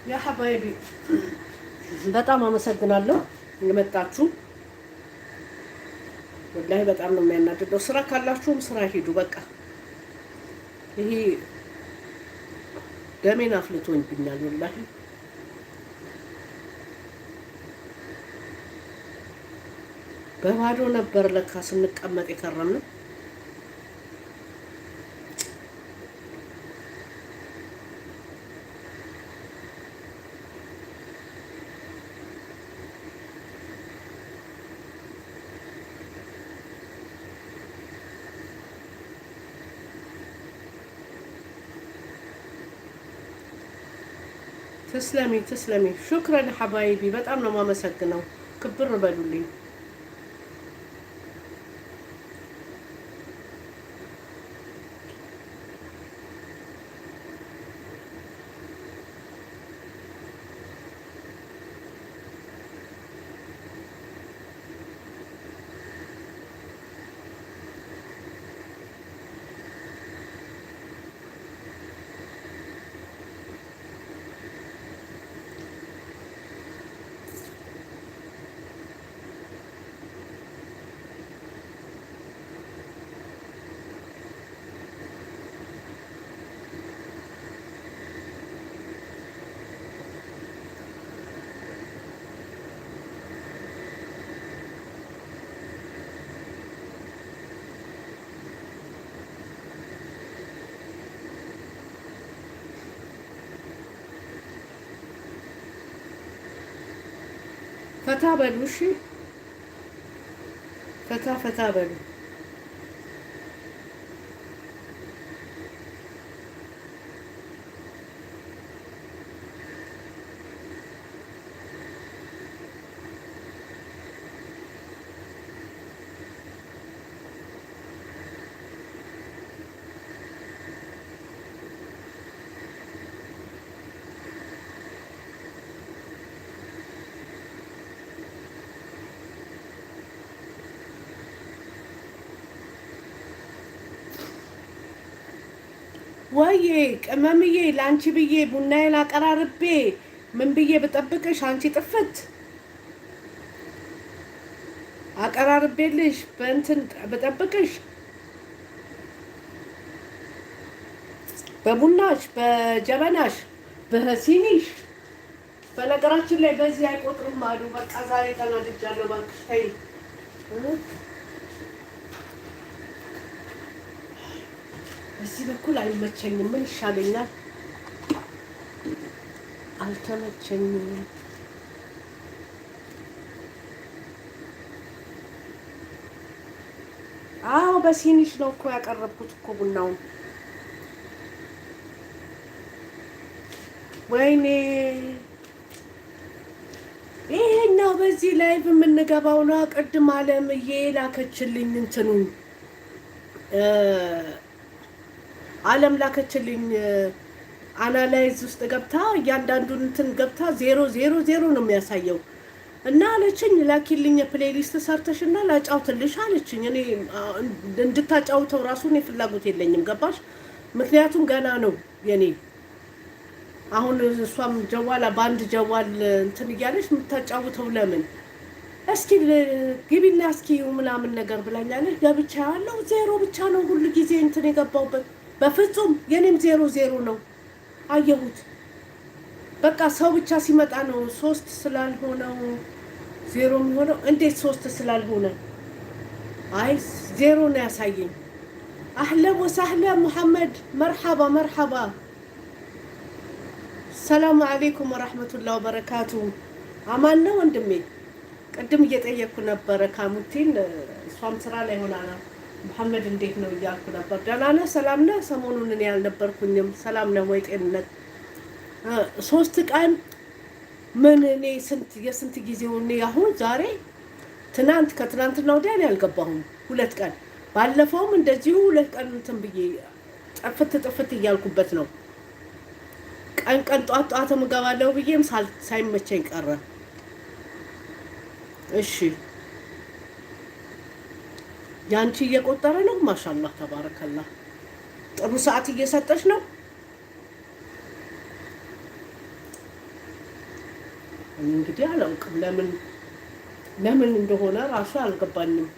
S1: يا حبايبي በጣም አመሰግናለሁ የመጣችሁ። ወላሂ በጣም ነው የሚያናድደው። ስራ ካላችሁም ስራ ሂዱ። በቃ ይሄ ደሜን አፍልቶብኛል ወላሂ። በባዶ ነበር ለካ ስንቀመጥ የከረምነው። تسلمي تسلمي። شكرا حبايبي በጣም ነው የማመሰግነው። ክብር በሉልኝ። ፈታ በሉ። እሺ፣ ፈታ ፈታ በሉ። ወይዬ ቅመምዬ፣ ለአንቺ ብዬ ቡናዬን አቀራርቤ ምን ብዬ ብጠብቅሽ አንቺ ጥፍት። አቀራርቤልሽ በእንትን ብጠብቅሽ፣ በቡናሽ፣ በጀበናሽ፣ በሲኒሽ። በነገራችን ላይ በዚህ አይቆጥርም አሉ። በቃ ዛሬ ተናድጃለሁ። እባክሽ ተይ። በዚህ በኩል አይመቸኝም። ምን ይሻለኛል? አልተመቸኝም። አዎ፣ በሲኒሽ ነው እኮ ያቀረብኩት እኮ ቡናውን። ወይኔ፣ ይሄኛው በዚህ live የምንገባው ነው። ቅድም አለምዬ ላከችልኝ፣ እንትኑ አለም ላከችልኝ። Analyze ውስጥ ገብታ እያንዳንዱን እንትን ገብታ 0 0 0 ነው የሚያሳየው እና አለችኝ፣ ላኪልኝ playlist ሰርተሽ እና ላጫውትልሽ አለችኝ። እኔ እንድታጫውተው ራሱ እኔ ፍላጎት የለኝም፣ ገባሽ? ምክንያቱም ገና ነው የኔ። አሁን እሷም ጀዋላ በአንድ ጀዋል እንትን እያለች የምታጫውተው ለምን? እስኪ ግቢና እስኪ ምናምን ነገር ብላኛለች። ገብቻ ያለው ዜሮ ብቻ ነው ሁሉ ጊዜ እንትን የገባውበት። በፍጹም የኔም 0 0 ነው አየሁት። በቃ ሰው ብቻ ሲመጣ ነው ሶስት ስላልሆነው ዜሮ የሚሆነው። እንዴት ሶስት ስላልሆነ? አይ፣ ዜሮ ነው ያሳየኝ። أهلا وسهلا ሙሐመድ፣ مرحبا مرحبا። السلام عليكم ورحمة الله وبركاته። አማን ነው ወንድሜ? ቅድም እየጠየቅኩ ነበረ ካሙቲን፣ እሷም ስራ ላይ ሆና ነው። መሐመድ እንዴት ነው እያልኩ ነበር። ደህና ነህ? ሰላም ነህ? ሰሞኑን እኔ ያልነበርኩኝም። ሰላም ነህ ወይ? ጤንነት? 3 ቀን ምን፣ እኔ ስንት የስንት ጊዜው፣ እኔ አሁን ዛሬ፣ ትናንት፣ ከትናንትና ወዲያ እኔ አልገባሁም 2 ቀን። ባለፈውም እንደዚሁ 2 ቀን እንትን ብዬ ጥፍት ጥፍት እያልኩበት ነው። ቀን ቀን ጧት ጧትም እገባለሁ ብዬም ሳይመቸኝ ቀረ። እሺ፣ ያንቺ እየቆጠረ ነው። ما شاء الله تبارك الله። ጥሩ ሰዓት እየሰጠች ነው። እኔ እንግዲህ አላውቅም፣ ለምን ለምን እንደሆነ ራሱ አልገባኝም።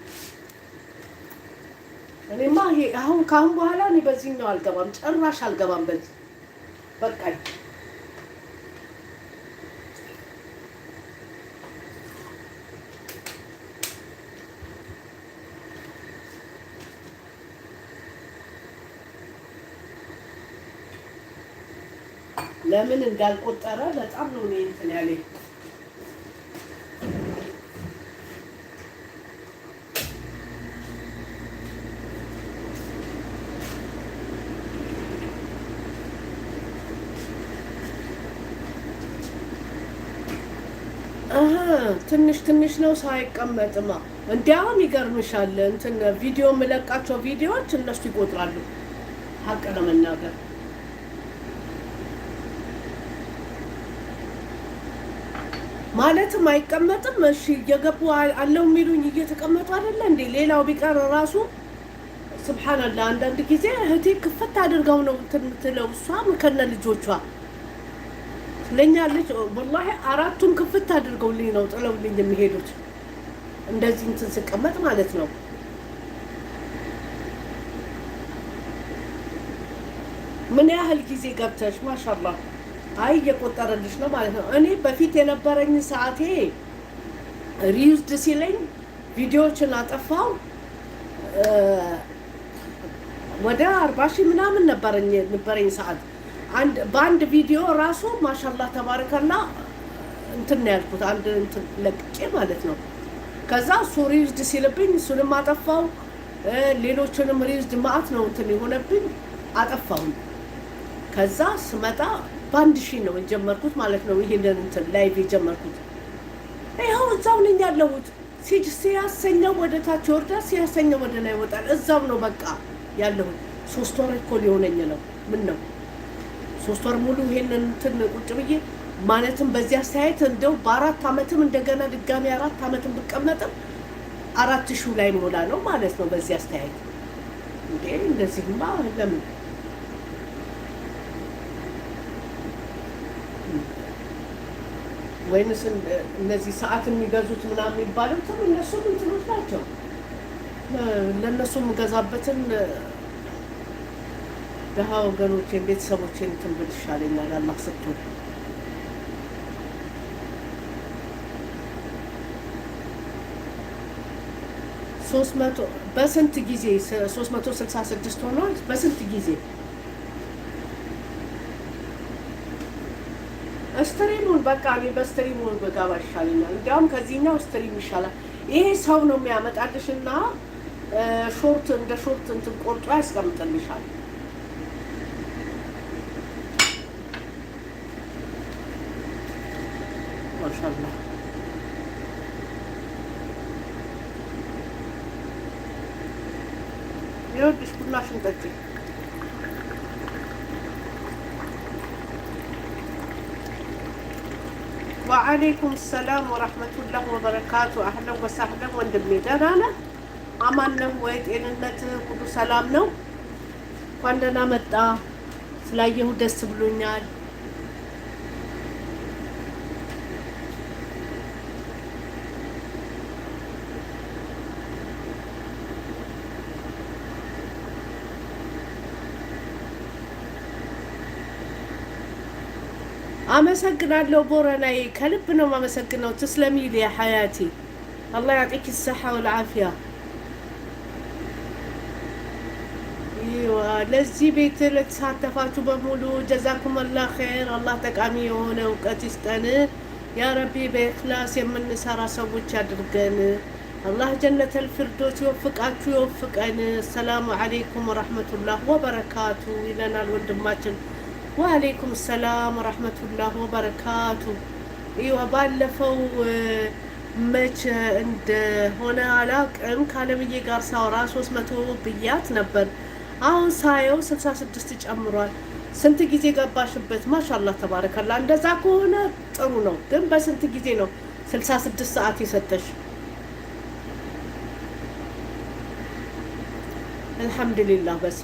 S1: እኔማ ይሄ አሁን ከአሁን በኋላ እኔ በዚህኛው አልገባም፣ ጭራሽ አልገባም። በዚህ በቃኝ። ለምን እንዳልቆጠረ በጣም ነው እኔ እንትን ያለኝ። ትንሽ ትንሽ ነው ሳይቀመጥማ። እንዲያውም ይገርምሻል፣ እንትን ቪዲዮ የምለቃቸው ቪዲዮዎች እነሱ ይቆጥራሉ። ሀቅ ለመናገር ማለትም አይቀመጥም። እሺ፣ እየገቡ አለው የሚሉኝ እየተቀመጡ አይደለ እንዴ? ሌላው ቢቀር ራሱ سبحان الله፣ አንዳንድ ጊዜ እህቴ ክፍት አድርገው ነው እንትን የምትለው፣ እሷም ከነ ልጆቿ ለኛ ልጅ والله አራቱም ክፍት አድርገውልኝ ነው ጥለውልኝ የሚሄዱት። እንደዚህ እንትን ስቀመጥ ማለት ነው። ምን ያህል ጊዜ ገብተሽ? ما شاء الله። አይ፣ እየቆጠረልሽ ነው ማለት ነው። እኔ በፊት የነበረኝ ሰዓቴ reused ሲለኝ ቪዲዮዎችን አጠፋው። ወደ 40,000 ምናምን ነበረኝ ሰዓት። በአንድ ቪዲዮ ራሱ ما شاء الله تبارك الله። እንትን ነው ያልኩት፣ አንድ እንትን ለቅቄ ማለት ነው። ከዛ እሱ reused ሲልብኝ እሱንም አጠፋው። ሌሎችንም reused ማአት ነው እንትን የሆነብኝ፣ አጠፋሁኝ። ከዛ ስመጣ በ1,000 ነው የጀመርኩት ማለት ነው። ይሄንን እንትን live የጀመርኩት ይኸው እዛው ነኝ ያለሁት። ሲያሰኘው ወደ ታች ይወርዳል፣ ሲያሰኘው ወደ ላይ ይወጣል። እዛው ነው በቃ ያለሁት። 3 ወር እኮ ሊሆነኝ ነው። ምን ነው 3 ወር ሙሉ ይሄንን እንትን ቁጭ ብዬ፣ ማለትም በዚህ አስተያየት እንደው በ4 አመትም እንደገና ድጋሚ 4 አመትም ብቀመጥም 4,000 ላይ ሞላ ነው ማለት ነው። በዚህ አስተያየት እንዴ፣ እንደዚህማ ለምን? ወይንስ እነዚህ ሰዓት የሚገዙት ምናምን የሚባሉትም እነሱም እንትኖች ናቸው። ለእነሱ የምገዛበትን ድሀ ወገኖቼን ቤተሰቦቼን እንትን ብል ይሻለኛል። አላህ ሰጥቶኝ። 300 በስንት ጊዜ 366 ሆኗል? በስንት ጊዜ stream ኡን? በቃ እኔ በ stream ኡ በጋባ ይሻለኛል። እንዲያውም ከዚህኛው stream ይሻላል። ይሄ ሰው ነው የሚያመጣልሽ እና short እንደ short እንትን ቆርጦ ያስቀምጥልሻል። ማሻአላህ። ይኸውልሽ ቡናሽን ጠጪ። وعليكم السلام ورحمة الله وبركاته። أهلا وسهلا ወንድሜ፣ ደህና ነህ? አማን ነው ወይ? ጤንነት ሁሉ ሰላም ነው? እንኳን ደህና መጣ። ስላየሁ ደስ ብሎኛል። አመሰግናለሁ ቦረናዬ፣ ከልብ ነው የማመሰግነው። تسلمي لي يا حياتي፣ الله يعطيك الصحة والعافية። ለዚህ ቤት ለተሳተፋችሁ በሙሉ جزاكم الله خير። አላህ ጠቃሚ የሆነ እውቀት ይስጠን يا ربي። በኢኽላስ የምንሰራ ሰዎች ያድርገን። አላህ جنة الفردوس ይወፍቃችሁ ይወፍቀን። السلام عليكم ورحمة الله وبركاته ይለናል ወንድማችን። وعليكم السلام ورحمة الله وبركاته። ይዋ ባለፈው መቼ እንደሆነ አላቅም፣ ከአለምዬ ጋር ሳወራ 300 ብያት ነበር። አሁን ሳየው 66 ጨምሯል። ስንት ጊዜ ገባሽበት? ما شاء الله تبارك الله። እንደዛ ከሆነ ጥሩ ነው። ግን በስንት ጊዜ ነው 66 ሰዓት የሰጠሽ? الحمد لله በስ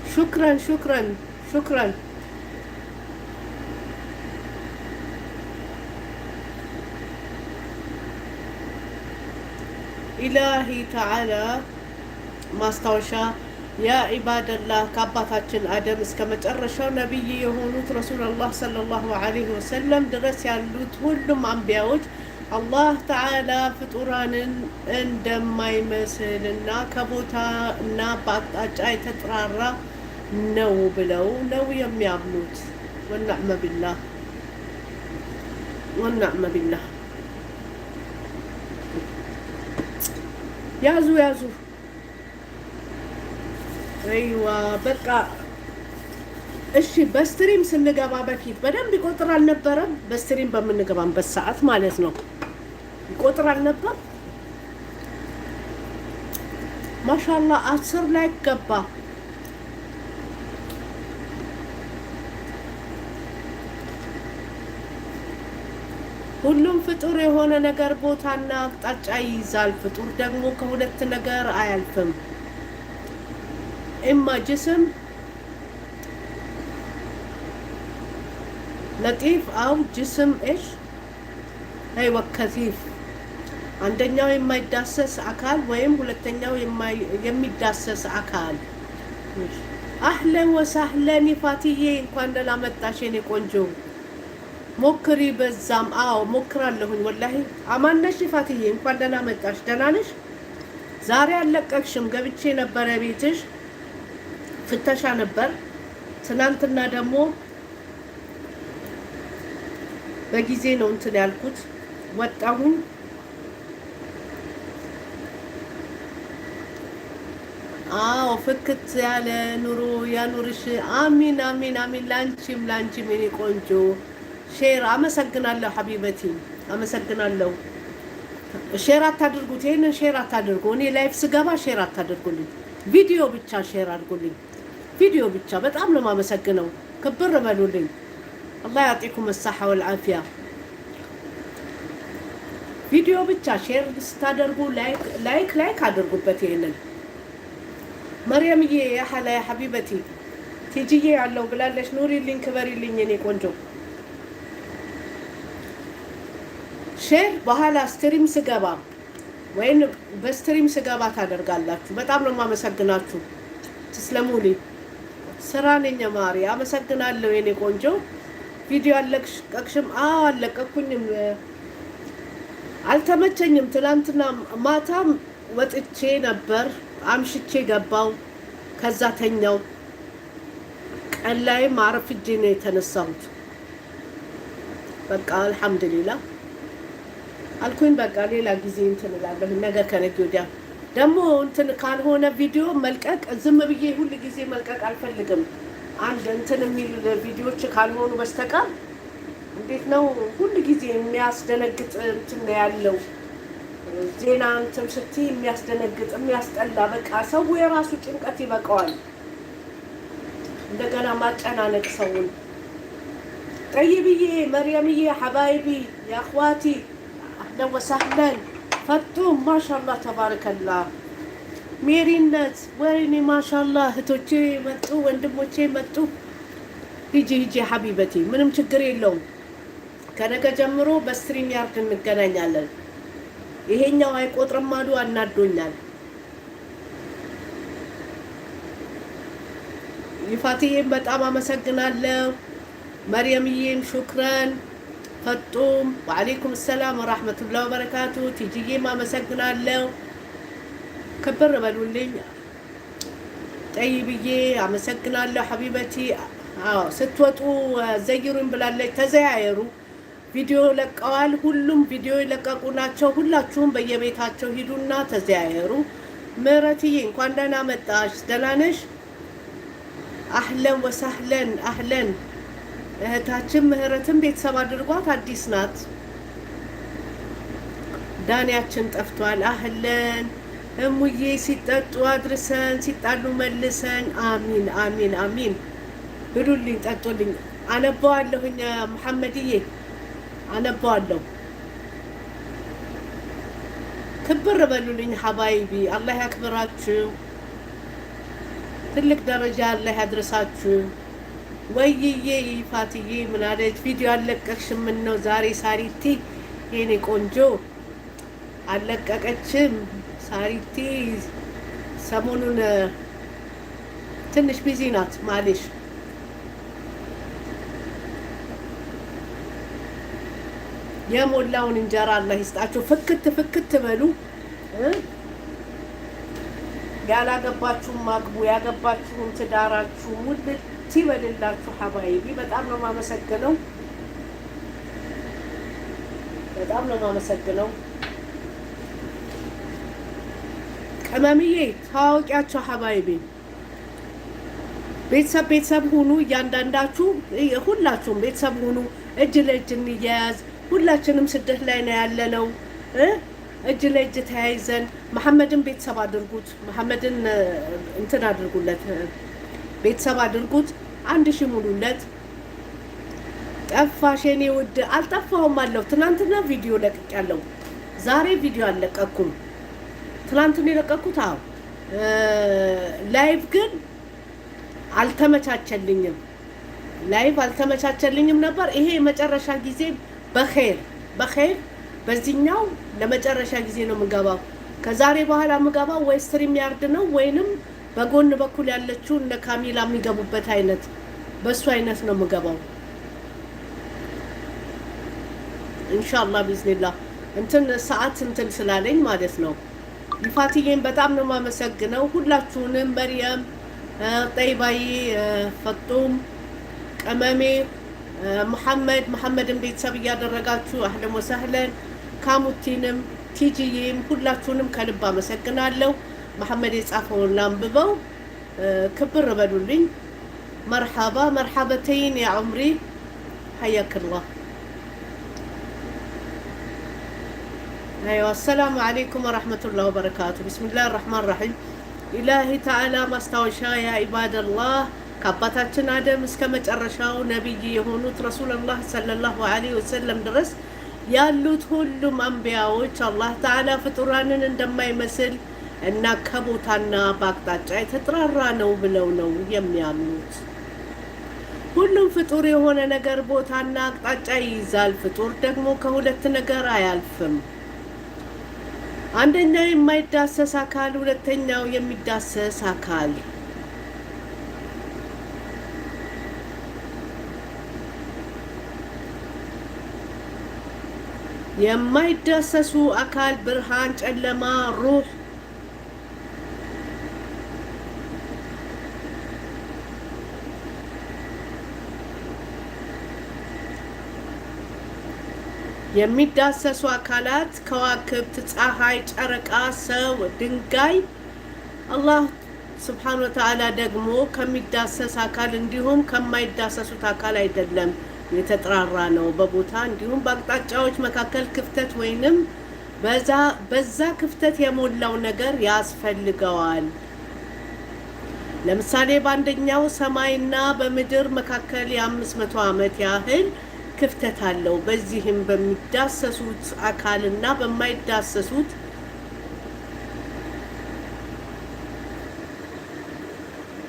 S1: شكرا شكرا شكرا። إلهي تعالى ማስታወሻ يا عباد الله፣ ከአባታችን አደም እስከ መጨረሻው ነቢይ የሆኑት رسول الله صلى الله عليه وسلم ድረስ ያሉት ሁሉም አንቢያዎች አላህ تعالى ፍጡራንን እንደማይመስልና ከቦታ እና በአቅጣጫ የተጥራራ ነው ብለው ነው የሚያምኑት። والنعم بالله والنعم بالله። ያዙ ያዙ። أيوه በቃ እሺ። በ stream ስንገባ በፊት በደንብ ይቆጥር አልነበረም? በ stream በምንገባበት ሰዓት ማለት ነው፣ ይቆጥር አልነበር? ما شاء الله 10 ላይ ገባ። ሁሉም ፍጡር የሆነ ነገር ቦታና አቅጣጫ ይይዛል። ፍጡር ደግሞ ከሁለት ነገር አያልፍም። إما جسم لطيف أو جسم إيش أيوه كثيف። አንደኛው የማይዳሰስ አካል ወይም ሁለተኛው የሚዳሰስ አካል። أهلا وسهلا ፋትዬ፣ እንኳን ደህና መጣሽ የኔ ቆንጆ። ሞክሪ። በዛም አዎ ሞክራለሁኝ። ወላሂ አማነሽ ፋትዬ፣ እንኳን ደህና መጣሽ። ደህና ነሽ? ዛሬ አልለቀቅሽም። ገብቼ ነበረ ቤትሽ፣ ፍተሻ ነበር። ትናንትና ደግሞ በጊዜ ነው እንትን ያልኩት፣ ወጣሁኝ። አዎ ፍክት ያለ ኑሮ ያኑርሽ። አሚን አሚን አሚን። ላንቺም ላንቺም የኔ ቆንጆ። Share አመሰግናለሁ حبيبتي፣ አመሰግናለሁ። Share አታድርጉት፣ ይሄንን share አታድርጉ። እኔ live ስገባ share አታድርጉልኝ፣ ቪዲዮ ብቻ share አድርጉልኝ። ቪዲዮ ብቻ። በጣም ነው የማመሰግነው። ክብር በሉልኝ። الله يعطيكم الصحة والعافية። ቪዲዮ ብቻ share ስታደርጉ like like like አድርጉበት። ይሄንን መርየምዬ يا هلا يا حبيبتي ቲጂዬ ያለው ብላለች። ኑሪልኝ፣ ክበሪልኝ የኔ ቆንጆ። Share በኋላ stream ስገባ ወይም በ stream ስገባ ታደርጋላችሁ። በጣም ነው የማመሰግናችሁ። تسلموا لي። ስራ ነኝ ማሪ፣ አመሰግናለሁ የኔ ቆንጆ። ቪዲዮ አለቀቅሽም? አዎ አለቀኩኝም፣ አልተመቸኝም። ትናንትና ማታም ወጥቼ ነበር፣ አምሽቼ ገባው፣ ከዛ ተኛው። ቀን ላይም አርፍጄ ነው የተነሳሁት። በቃ አልሐምዱሊላህ አልኩኝ። በቃ ሌላ ጊዜ እንትን እላለሁ። ነገ ከነገ ወዲያ ደግሞ እንትን ካልሆነ ቪዲዮ መልቀቅ ዝም ብዬ ሁል ጊዜ መልቀቅ አልፈልግም። አንድ እንትን የሚል ቪዲዮዎች ካልሆኑ በስተቀር እንዴት ነው ሁል ጊዜ የሚያስደነግጥ እንትን ነው ያለው ዜና እንትን ስትይ የሚያስደነግጥ፣ የሚያስጠላ፣ በቃ ሰው የራሱ ጭንቀት ይበቃዋል። እንደገና ማጨናነቅ ሰውን። ጠይብዬ፣ መርየምዬ፣ حبايبي يا أخواتي، أهلا وسهلا። ፈጡም ማሻላ ተባረከላ። ሜሪነት ወይኔ ማሻላ፣ እህቶቼ መጡ፣ ወንድሞቼ መጡ። ሂጂ ሂጂ حبيبتي፣ ምንም ችግር የለውም። ከነገ ጀምሮ በ StreamYard እንገናኛለን። ይሄኛው አይቆጥርም አሉ፣ አናዶኛል። ይፋትዬም በጣም አመሰግናለሁ። መርየምዬም شكرا። ፈጡም وعليكم السلام ورحمة الله وبركاته። ቲጂዬም አመሰግናለሁ። ክብር በሉልኝ። ጠይብዬ አመሰግናለሁ حبيبتي። አዎ ስትወጡ ዘይሩኝ ብላለች። ተዘያየሩ። ቪዲዮ ለቀዋል። ሁሉም ቪዲዮ የለቀቁ ናቸው። ሁላችሁም በየቤታቸው ሂዱና ተዘያየሩ። ምህረትዬ እንኳን ደህና መጣሽ። ደህና ነሽ? أهلا وسهلا أهلا። እህታችን ምህረትን ቤተሰብ አድርጓት፣ አዲስ ናት። ዳንያችን ጠፍቷል። أهلا እሙዬ፣ ሲጠጡ አድርሰን ሲጣሉ መልሰን። አሚን አሚን አሚን። ብሉልኝ ጠጡልኝ። አነበዋለሁኝ መሐመድዬ፣ አነበዋለሁ። ክብር በሉልኝ حبايبي፣ አላህ ያክብራችሁ። ትልቅ ደረጃ አላህ ያድርሳችሁ። ወይዬ ይፋትዬ ምን አለች? ቪዲዮ አለቀቅሽም? ምን ነው ዛሬ ሳሪቲ የኔ ቆንጆ አለቀቀችም። ሳሪቲ ሰሞኑን ትንሽ busy ናት معليش። የሞላውን እንጀራ አላህ ይስጣችሁ። ፍክት ፍክት በሉ። ያላገባችሁም አግቡ፣ ያገባችሁም ትዳራችሁ ሙልት ይበልላችሁ። حبايبي በጣም ነው የማመሰግነው። በጣም ነው የማመሰግነው። ቅመምዬ ታዋቂያቸው حبايبي ቤተሰብ ቤተሰብ ሁኑ። እያንዳንዳችሁ ሁላችሁም ቤተሰብ ሁኑ። እጅ ለእጅ እንያያዝ። ሁላችንም ስደት ላይ ነው ያለነው። እጅ ለእጅ ተያይዘን መሐመድን ቤተሰብ አድርጉት። መሐመድን እንትን አድርጉለት፣ ቤተሰብ አድርጉት። 1000 ሙሉለት። ጠፋሽ የኔ ውድ። አልጠፋሁም አለሁ። ትናንትና ቪዲዮ ለቅቄያለሁ። ዛሬ ቪዲዮ አልለቀኩም። ትናንትና የለቀኩት አዎ። Live ግን አልተመቻቸልኝም። Live አልተመቻቸልኝም ነበር። ይሄ የመጨረሻ ጊዜ በኸይር በኸይር በዚህኛው ለመጨረሻ ጊዜ ነው የምገባው። ከዛሬ በኋላ የምገባው ወይ StreamYard ነው ወይንም በጎን በኩል ያለችው እነ ካሚላ የሚገቡበት አይነት በሱ አይነት ነው የምገባው። ኢንሻአላህ ቢዝኒላህ እንትን ሰዓት እንትን ስላለኝ ማለት ነው። ይፋትዬን በጣም ነው የማመሰግነው ሁላችሁንም፣ መርየም፣ ጠይባዬ፣ ፈጡም፣ ቀመሜ፣ መሐመድ መሐመድን ቤተሰብ እያደረጋችሁ أهلا وسهلا፣ ካሙቲንም ቲጂዬም ሁላችሁንም ከልብ አመሰግናለሁ። መሐመድ የጻፈውን ላንብበው። ክብር በሉልኝ። مرحبا مرحبتين يا عمري حياك الله። أيوه السلام عليكم ورحمة الله وبركاته። بسم الله الرحمن الرحيم። ኢላሂ ተዓላ ማስታወሻ يا عباد الله ከአባታችን አደም እስከ መጨረሻው ነቢይ የሆኑት ረሱሉላህ صلى الله عليه وسلم ድረስ ያሉት ሁሉም አንቢያዎች አላህ ተዓላ ፍጡራንን እንደማይመስል እና ከቦታና በአቅጣጫ የተጥራራ ነው ብለው ነው የሚያምኑት። ሁሉም ፍጡር የሆነ ነገር ቦታና አቅጣጫ ይይዛል። ፍጡር ደግሞ ከሁለት ነገር አያልፍም። አንደኛው የማይዳሰስ አካል፣ ሁለተኛው የሚዳሰስ አካል። የማይዳሰሱ አካል ብርሃን፣ ጨለማ፣ ሩህ የሚዳሰሱ አካላት ከዋክብት፣ ፀሐይ፣ ጨረቃ፣ ሰው፣ ድንጋይ። አላህ ስብሓን ወተዓላ ደግሞ ከሚዳሰስ አካል እንዲሁም ከማይዳሰሱት አካል አይደለም፣ የተጥራራ ነው። በቦታ እንዲሁም በአቅጣጫዎች መካከል ክፍተት ወይንም በዛ ክፍተት የሞላው ነገር ያስፈልገዋል። ለምሳሌ በአንደኛው ሰማይና በምድር መካከል የ500 ዓመት ያህል ክፍተት አለው። በዚህም በሚዳሰሱት አካልና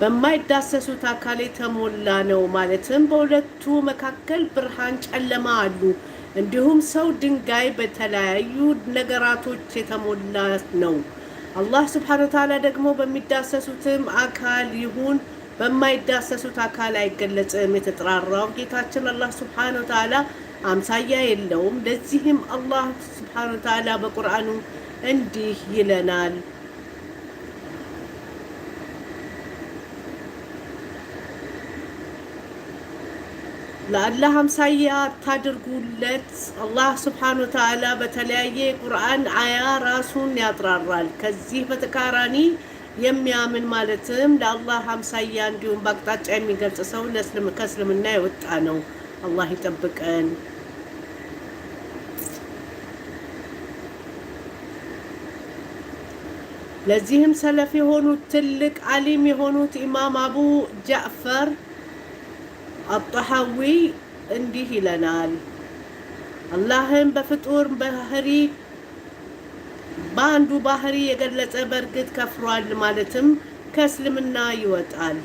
S1: በማይዳሰሱት አካል የተሞላ ነው። ማለትም በሁለቱ መካከል ብርሃን፣ ጨለማ አሉ። እንዲሁም ሰው፣ ድንጋይ በተለያዩ ነገራቶች የተሞላ ነው። አላህ ስብሓነ ወተዓላ ደግሞ በሚዳሰሱትም አካል ይሁን በማይዳሰሱት አካል አይገለጽም። የተጥራራው ጌታችን አላህ ስብሓነ ወተዓላ አምሳያ የለውም። ለዚህም አላህ ስብሓነ ወተዓላ በቁርአኑ እንዲህ ይለናል። ለአላህ አምሳያ አታድርጉለት። አላህ ስብሓነ ወተዓላ በተለያየ የቁርአን አያ ራሱን ያጥራራል። ከዚህ በተቃራኒ የሚያምን ማለትም ለአላህ አምሳያ እንዲሁም በአቅጣጫ የሚገልጽ ሰው ከእስልምና የወጣ ነው። አላህ ይጠብቀን። ለዚህም ሰለፍ የሆኑት ትልቅ አሊም የሆኑት ኢማም አቡ ጃዕፈር አጠሐዊ እንዲህ ይለናል። አላህን በፍጡር ባህሪ በአንዱ ባህሪ የገለጸ በእርግጥ ከፍሯል፣ ማለትም ከእስልምና ይወጣል።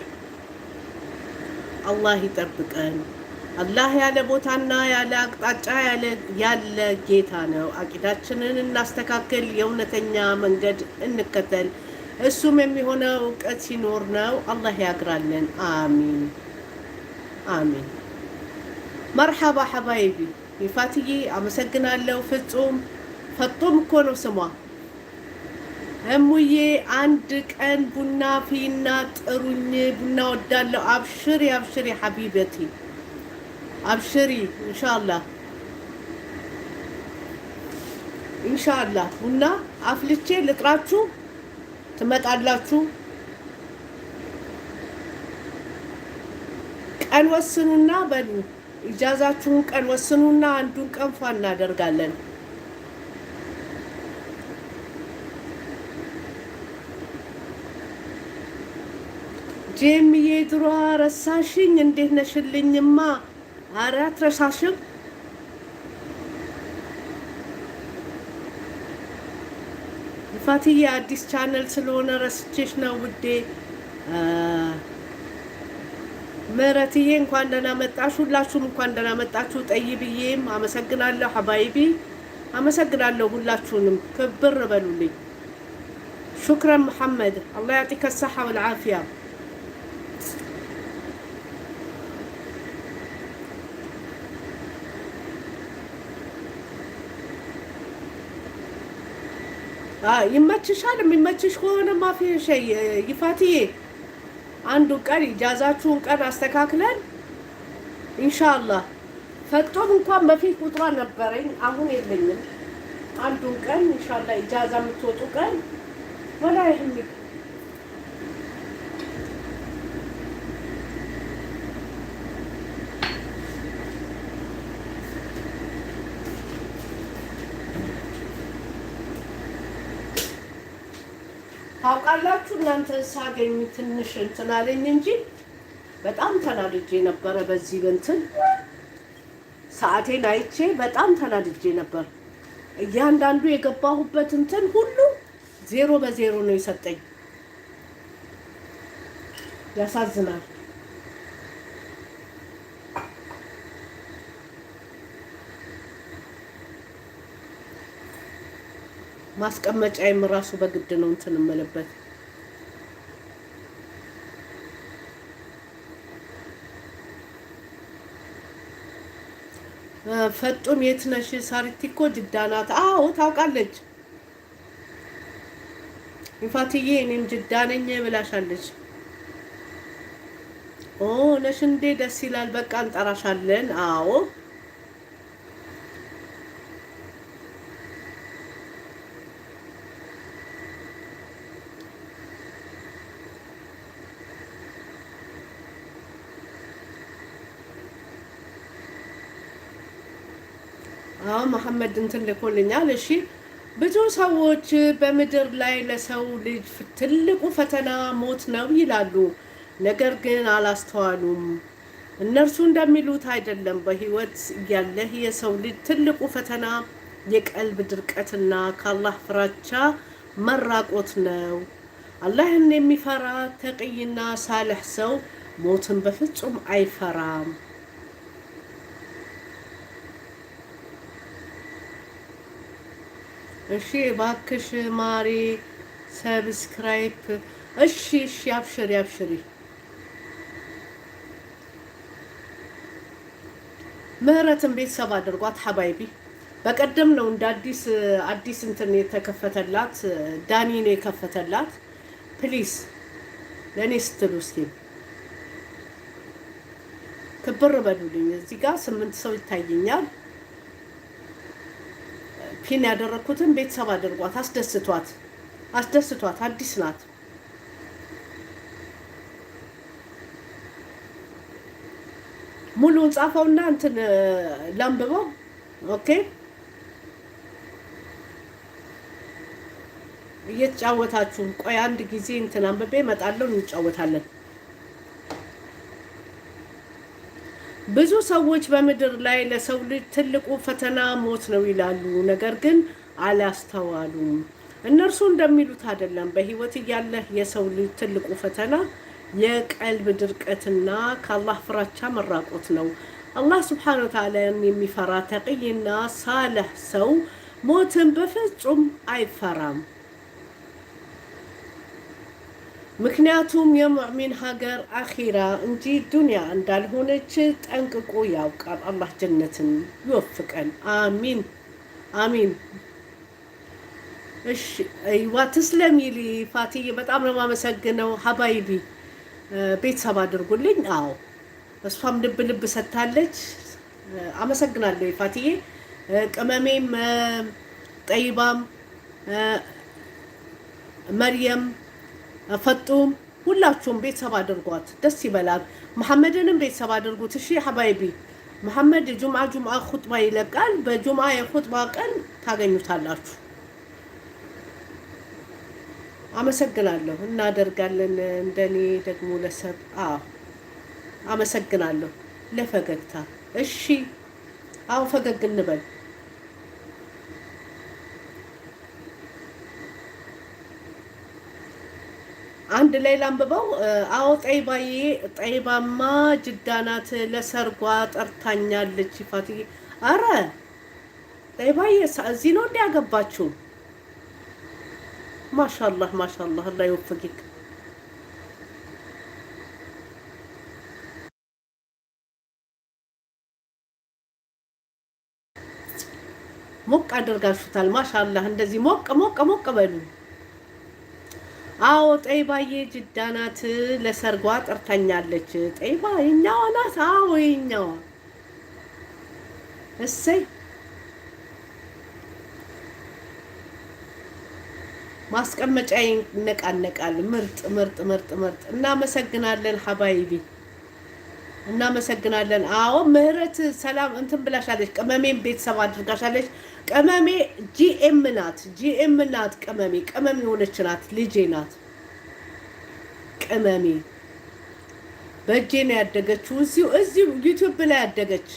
S1: አላህ ይጠብቀን። አላህ ያለ ቦታና ያለ አቅጣጫ ያለ ጌታ ነው። አቂዳችንን እናስተካክል፣ የእውነተኛ መንገድ እንከተል። እሱም የሚሆነው እውቀት ሲኖር ነው። አላህ ያግራልን። አሚን አሚን። መርሐባ ሐባይቢ ይፋትዬ አመሰግናለሁ። ፍጹም ፈጡም እኮ ነው ስሟ። እሙዬ አንድ ቀን ቡና ፊና ጥሩኝ፣ ቡና ወዳለሁ። አብሽሪ አብሽሪ حبيبتي አብሽሪ። ኢንሻአላህ ኢንሻአላህ ቡና አፍልቼ ልጥራችሁ፣ ትመጣላችሁ። ቀን ወስኑና በሉ ኢጃዛችሁን ቀን ወስኑና አንዱን ቀን ፏ እናደርጋለን። ጄምዬ ድሯ ረሳሽኝ? እንዴት ነሽልኝማ? ኧረ አትረሳሽም። ፋትዬ አዲስ ቻነል ስለሆነ ረስቼሽ ነው ውዴ። ምህረትዬ እንኳን ደህና መጣሽ። ሁላችሁም እንኳን ደህና መጣችሁ። ጠይብዬም አመሰግናለሁ። حبايبي አመሰግናለሁ። ሁላችሁንም ክብር በሉልኝ። شكرا መሐመድ الله يعطيك الصحة والعافية። ይመችሻል። የሚመችሽ ከሆነ مافي شي ይፋትዬ፣ አንዱ ቀን ኢጃዛችሁን ቀን አስተካክለን ኢንሻአላህ። ፈጦም እንኳን በፊት ቁጥሯ ነበረኝ፣ አሁን የለኝም። አንዱን ቀን ኢንሻአላህ ኢጃዛ የምትወጡ ቀን ولا يهمك። ታውቃላችሁ እናንተ ሳገኝ ትንሽ እንትን አለኝ እንጂ በጣም ተናድጄ ነበረ። በዚህ በእንትን ሰዓቴን አይቼ በጣም ተናድጄ ነበር። እያንዳንዱ የገባሁበት እንትን ሁሉ ዜሮ በዜሮ ነው የሰጠኝ። ያሳዝናል። ማስቀመጫዬም ራሱ በግድ ነው እንትን እምልበት። ፈጡም የት ነሽ? ሳሪቲ እኮ ጅዳ ናት። አዎ ታውቃለች። ይፋትዬ እኔም ጅዳ ነኝ ብላሻለች። ኦ ነሽ እንዴ? ደስ ይላል። በቃ እንጠራሻለን። አዎ አዎ መሐመድ እንትን ልኮልኛል። እሺ፣ ብዙ ሰዎች በምድር ላይ ለሰው ልጅ ትልቁ ፈተና ሞት ነው ይላሉ። ነገር ግን አላስተዋሉም። እነርሱ እንደሚሉት አይደለም። በህይወት እያለህ የሰው ልጅ ትልቁ ፈተና የቀልብ ድርቀትና ከአላህ ፍራቻ መራቆት ነው። አላህን የሚፈራ ተቅይና ሳልሕ ሰው ሞትን በፍጹም አይፈራም። እሺ እባክሽ ማሪ subscribe። እሺ እሺ፣ አብሽሪ አብሽሪ። ምህረትን ቤተሰብ አድርጓት حبايبي። በቀደም ነው እንደ አዲስ አዲስ እንትን የተከፈተላት፣ ዳኒ ነው የከፈተላት። Please ለእኔ ስትሉ እስኪ ክብር በሉልኝ። እዚህ ጋር 8 ሰው ይታየኛል። Pin ያደረግኩትን ቤተሰብ አድርጓት፣ አስደስቷት፣ አስደስቷት። አዲስ ናት። ሙሉን ጻፈውና እንትን ላንብበው። Okay፣ እየተጫወታችሁ ቆይ፣ አንድ ጊዜ እንትን አንብቤ እመጣለሁ፣ እንጫወታለን። ብዙ ሰዎች በምድር ላይ ለሰው ልጅ ትልቁ ፈተና ሞት ነው ይላሉ። ነገር ግን አላስተዋሉም። እነርሱ እንደሚሉት አይደለም። በህይወት እያለህ የሰው ልጅ ትልቁ ፈተና የቀልብ ድርቀትና ከአላህ ፍራቻ መራቆት ነው። አላህ ስብሓነ ወተዓላን የሚፈራ ተቅይና ሳለህ ሰው ሞትን በፍጹም አይፈራም። ምክንያቱም የሙእሚን ሀገር አኺራ እንጂ ዱንያ እንዳልሆነች ጠንቅቆ ያውቃል። አላህ ጀነትን ይወፍቀን። አሚን አሚን። እሺ አይዋ تسلمي لي ፋትዬ፣ በጣም ነው የማመሰግነው። حبايبي ቤተሰብ አድርጉልኝ። አዎ እሷም ልብ ልብ ሰጥታለች። አመሰግናለሁ ፋትዬ። ቅመሜም ጠይባም መርየም ፈጡም ሁላችሁም ቤተሰብ አድርጓት፣ ደስ ይበላል። መሐመድንም ቤተሰብ አድርጉት። እሺ حبايبي፣ መሐመድ ጁምዓ ጁምዓ ኹጥባ ይለቃል። በጁምዓ የኹጥባ ቀን ታገኙታላችሁ። አመሰግናለሁ። እናደርጋለን እንደኔ ደግሞ ለሰብ አዎ፣ አመሰግናለሁ ለፈገግታ። እሺ አዎ፣ ፈገግ እንበል። አንድ ላይ ላንብበው። አዎ ጠይባዬ፣ ጠይባማ ጅዳ ናት። ለሰርጓ ጠርታኛለች። ይፋትዬ፣ አረ ጠይባዬ እዚህ ነው እንዲ ያገባችው? ማሻአላህ ማሻአላህ፣ አላህ ይወፍቅክ። ሞቅ አድርጋችሁታል። ማሻአላህ እንደዚህ ሞቅ ሞቅ ሞቅ በሉ። አዎ ጠይባዬ ጅዳ ናት። ለሰርጓ ጠርታኛለች። ጠይባ የኛዋ ናት። አዎ የኛዋ። እሰይ ማስቀመጫ ይነቃነቃል። ምርጥ ምርጥ ምርጥ ምርጥ። እናመሰግናለን حبايبي እናመሰግናለን። አዎ ምህረት ሰላም እንትን ብላሻለች። ቅመሜን ቤተሰብ አድርጋሻለች። ቅመሜ GM ናት፣ GM ናት። ቅመሜ ቅመም የሆነች ናት፣ ልጄ ናት። ቅመሜ በእጄ ነው ያደገችው። እዚሁ እዚሁ YouTube ላይ ያደገች።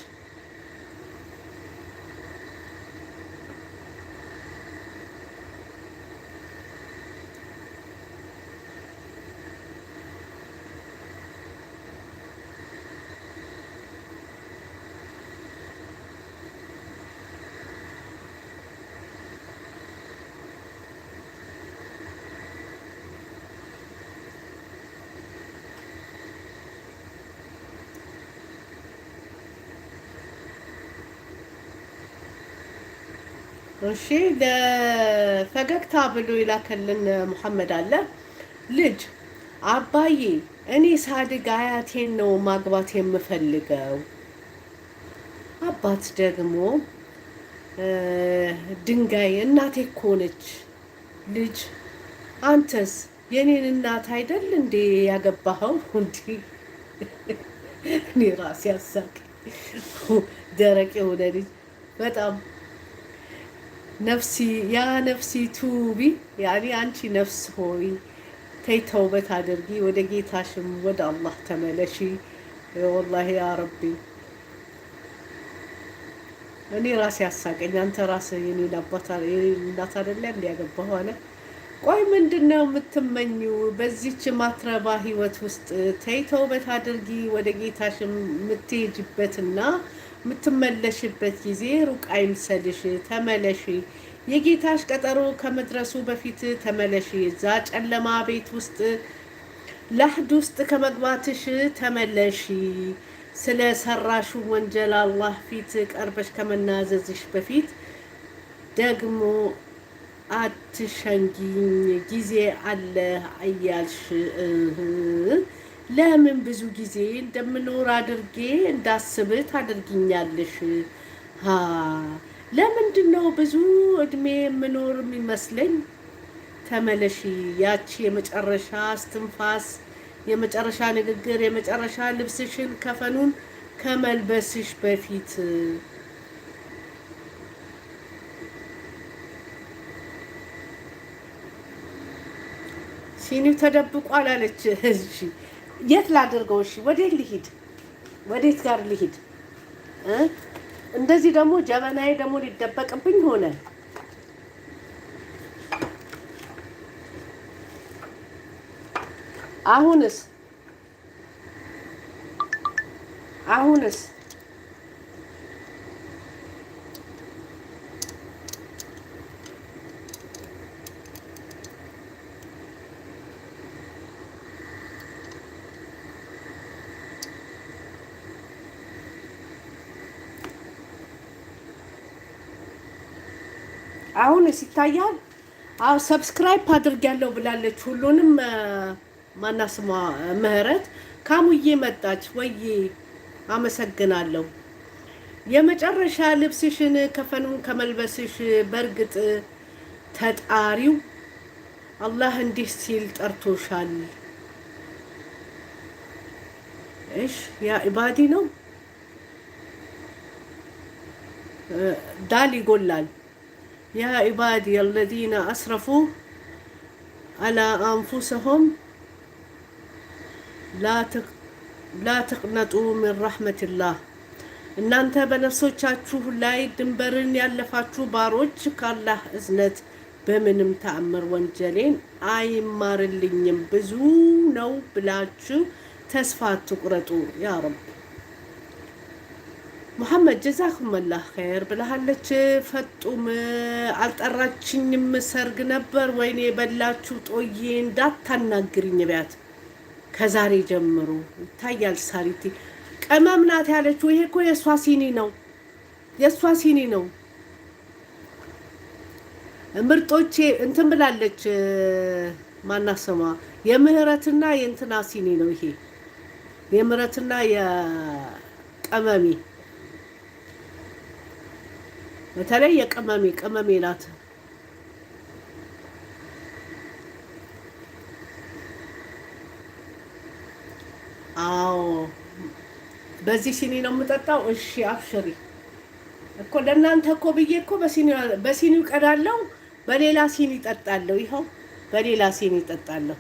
S1: እሺ ለፈገግታ ብሎ ይላከልን ሙሐመድ አለ። ልጅ አባዬ እኔ ሳድግ አያቴን ነው ማግባት የምፈልገው። አባት ደግሞ ድንጋይ እናቴ እኮ ነች። ልጅ አንተስ የኔን እናት አይደል እንዴ ያገባኸው? እንዲ እኔ ራሴ አሳቅ ደረቅ የሆነ ልጅ በጣም። نفسي يا نفسي توبي፣ يعني አንቺ ነፍስ ሆይ ተይ ተውበት አድርጊ፣ ወደ ጌታሽም ወደ አላህ ተመለሺ። والله يا ربي እኔ ራሴ ያሳቀኝ። አንተ ራስህ የኔን አባት የኔን እናት አይደለ እንዲ ያገባሁ አለ። ቆይ ምንድን ነው የምትመኚው በዚች ማትረባ ህይወት ውስጥ? ተይ ተውበት አድርጊ፣ ወደ ጌታሽም የምትሄጅበትና የምትመለሽበት ጊዜ ሩቅ አይምሰልሽ። ተመለሺ። የጌታሽ ቀጠሮ ከመድረሱ በፊት ተመለሺ። እዛ ጨለማ ቤት ውስጥ لحد ውስጥ ከመግባትሽ ተመለሺ። ስለ ሰራሹ ወንጀል አላህ ፊት ቀርበሽ ከመናዘዝሽ በፊት ደግሞ አትሸንጊኝ፣ ጊዜ አለ እያልሽ ለምን ብዙ ጊዜ እንደምኖር አድርጌ እንዳስብ ታደርጊኛለሽ? ለምንድን ነው ብዙ እድሜ የምኖር የሚመስለኝ? ተመለሺ። ያቺ የመጨረሻ እስትንፋስ፣ የመጨረሻ ንግግር፣ የመጨረሻ ልብስሽን ከፈኑን ከመልበስሽ በፊት። ሲኒው ተደብቋል አለች። እሺ የት ላድርገው? እሺ ወዴት ልሂድ? ወዴት ጋር ልሂድ? እንደዚህ ደግሞ ጀበናዬ ደግሞ ሊደበቅብኝ ሆነ። አሁንስ አሁንስ አሁንስ ይታያል። አዎ subscribe አድርጊያለሁ ብላለች። ሁሉንም ማና ስሟ ምህረት ካሙዬ መጣች ወይ? አመሰግናለሁ። የመጨረሻ ልብስሽን ከፈኑን ከመልበስሽ በእርግጥ ተጣሪው አላህ እንዲህ ሲል ጠርቶሻል። እሽ يا عبادي ነው ዳል ይጎላል። يا عبادي الذين أسرفوا على أنفسهم لا تقنطوا من رحمة الله። እናንተ በነፍሶቻችሁ ላይ ድንበርን ያለፋችሁ ባሮች ካላህ እዝነት በምንም ተአምር ወንጀሌን አይማርልኝም ብዙ ነው ብላችሁ ተስፋ አትቁረጡ። يا رب ሙሐመድ جزاكم الله خير ብለሃለች። ፈጡም አልጠራችኝም፣ ሰርግ ነበር። ወይኔ የበላችሁ ጦዬ እንዳታናግሪኝ ቢያት ከዛሬ ጀምሮ ይታያል። ሳሪቲ ቅመም ናት ያለችው። ይሄ እኮ የእሷ ሲኒ ነው፣ የእሷ ሲኒ ነው። ምርጦቼ እንትን ብላለች። ማናሰማ የምህረትና የእንትና ሲኒ ነው ይሄ የምህረትና የቅመሜ በተለይ የቅመሜ ቅመሜ ናት። አዎ በዚህ ሲኒ ነው የምጠጣው። እሺ አብሽሪ እኮ ለእናንተ እኮ ብዬ እኮ በሲኒው ቀዳለው፣ በሌላ ሲኒ እጠጣለሁ። ይኸው በሌላ ሲኒ እጠጣለሁ።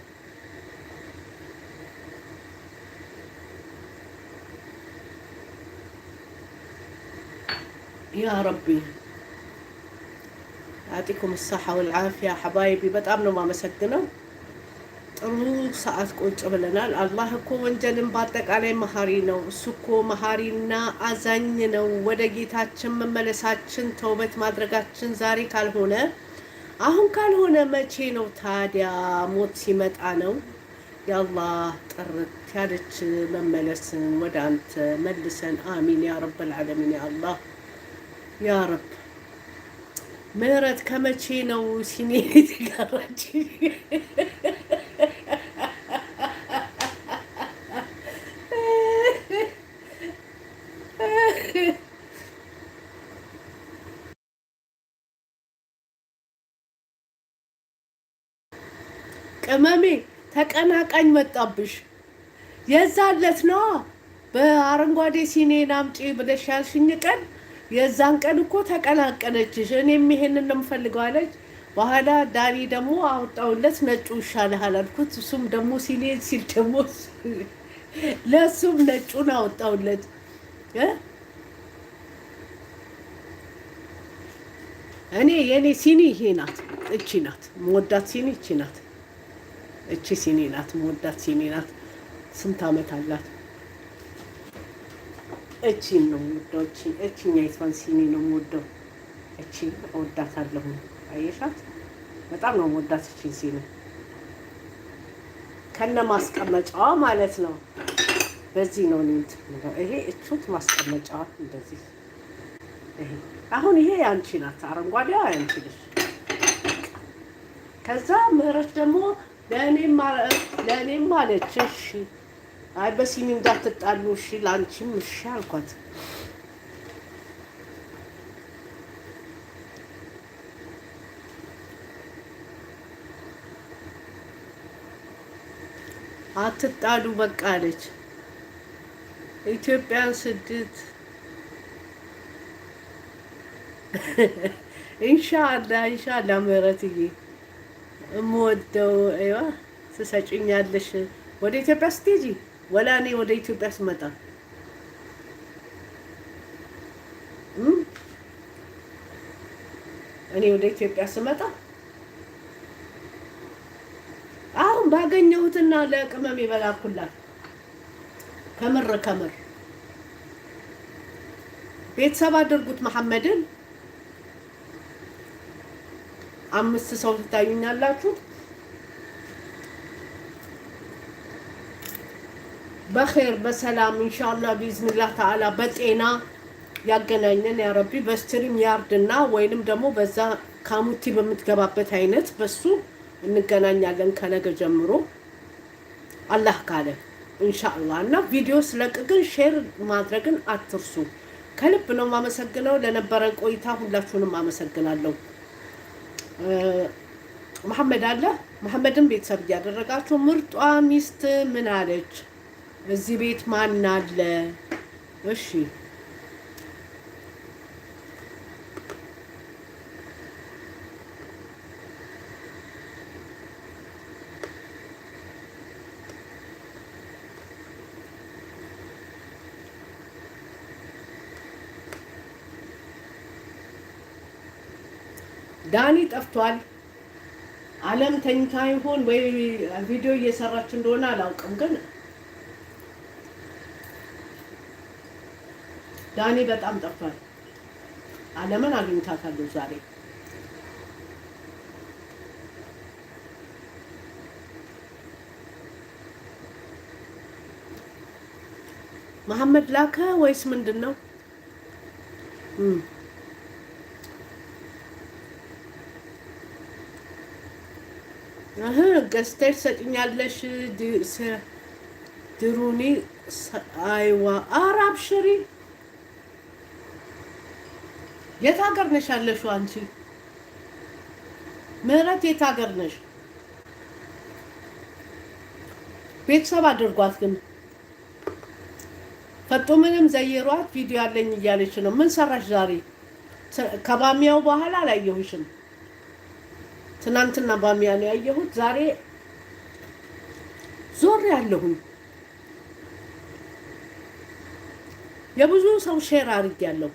S1: يا ربي يعطيكم الصحة والعافية حبايبي። በጣም ነው የማመሰግነው። ጥሩ ሰዓት ቁጭ ብለናል። አላህ እኮ ወንጀልን በአጠቃላይ መሀሪ ነው። እሱ እኮ መሀሪና አዛኝ ነው። ወደ ጌታችን መመለሳችን ተውበት ማድረጋችን ዛሬ ካልሆነ አሁን ካልሆነ መቼ ነው ታዲያ? ሞት ሲመጣ ነው። የአላህ ጥርት ያለች መመለስን ወደ አንተ መልሰን፣ آمين يا رب العالمين። يا الله يا رب። ምህረት ከመቼ ነው ሲኔ የተጋራች? ቅመሜ ተቀናቃኝ መጣብሽ። የዛን ነዋ በአረንጓዴ ሲኔን አምጪ ብለሽ ያልሽኝ ቀን የዛን ቀን እኮ ተቀናቀነችሽ። እኔም ይሄንን ነው የምፈልገው አለች። በኋላ ዳኒ ደግሞ አወጣውለት ነጩ ይሻልሃል አልኩት። እሱም ደግሞ ሲኔ ሲል ደግሞ ለእሱም ነጩን አወጣውለት። እኔ የእኔ ሲኒ ይሄ ናት፣ እቺ ናት መወዳት ሲኒ እቺ ናት። እቺ ሲኒ ናት፣ መወዳት ሲኒ ናት። ስንት ዓመት አላት? እቺን ነው የምወደው። እቺ እቺኛይቷን ሲኒ ነው የምወደው። እቺ እወዳታለሁ። አየሻት? በጣም ነው የምወዳት እቺን ሲኒ ከነ ማስቀመጫዋ ማለት ነው። በዚህ ነው እኔ እንትን የምለው። ይሄ እቹት ማስቀመጫዋ እንደዚህ። ይሄ አሁን ይሄ ያንቺ ናት፣ አረንጓዴዋ ያንቺ ነች። ከዛ ምህረት ደግሞ ለእኔም አለች። እሺ አይ በሲኒ እንዳትጣሉ እሺ፣ ለአንቺም እሺ አልኳት። አትጣሉ በቃ አለች። ኢትዮጵያን ስድት ኢንሻአላ ኢንሻአላ ምህረትዬ እምወደው አይዋ ትሰጭኛለሽ። ወደ ኢትዮጵያ ስትሄጂ ወላ እኔ ወደ ኢትዮጵያ ስመጣ እኔ ወደ ኢትዮጵያ ስመጣ አሁን ባገኘሁትና ለቅመም የበላኩላት ከምር ከምር ቤተሰብ አድርጉት መሐመድን። አምስት ሰው ትታዩኛላችሁ። በኸይር በሰላም ኢንሻአላህ بإذن الله تعالى በጤና ያገናኘን يا ربي። በ StreamYard እና ወይንም ደግሞ በዛ ካሙቲ በምትገባበት አይነት በሱ እንገናኛለን ከነገ ጀምሮ አላህ ካለ ኢንሻአላህ። እና ቪዲዮ ስለቅ ግን share ማድረግን አትርሱ። ከልብ ነው የማመሰግነው። ለነበረን ቆይታ ሁላችሁንም አመሰግናለሁ። መሐመድ አለ መሐመድን ቤተሰብ እያደረጋችሁ ምርጧ ሚስት ምን አለች? እዚህ ቤት ማን አለ? እሺ ዳኒ ጠፍቷል። አለም ተኝታ ይሆን ወይ ቪዲዮ እየሰራች እንደሆነ አላውቅም፣ ግን ዳኒ በጣም ጠፍቷል። አለምን አግኝታታለሁ ዛሬ። መሐመድ ላከ ወይስ ምንድን ነው? እህ ገዝተሽ ትሰጭኛለሽ። ድሩኒ أيوه ኧረ አብሽሪ። የት ሀገር ነሽ ያለሽው አንቺ? ምህረት የት ሀገር ነሽ? ቤተሰብ አድርጓት ግን ፈጡምንም ዘይሯት ቪዲዮ ያለኝ እያለች ነው። ምን ሰራሽ ዛሬ? ከባሚያው በኋላ አላየሁሽም። ትናንትና ባሚያ ነው ያየሁት። ዛሬ ዞር ያለሁኝ የብዙ ሰው share አድርጌያለሁ።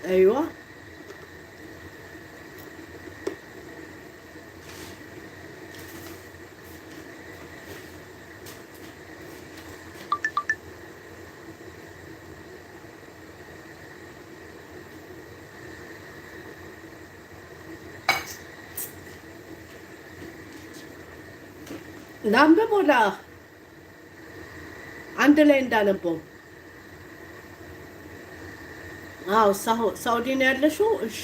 S1: أيوه ላንብብ ወላ አንድ ላይ እንዳነበው? አዎ ሳውዲ ነው ያለሽው? እሺ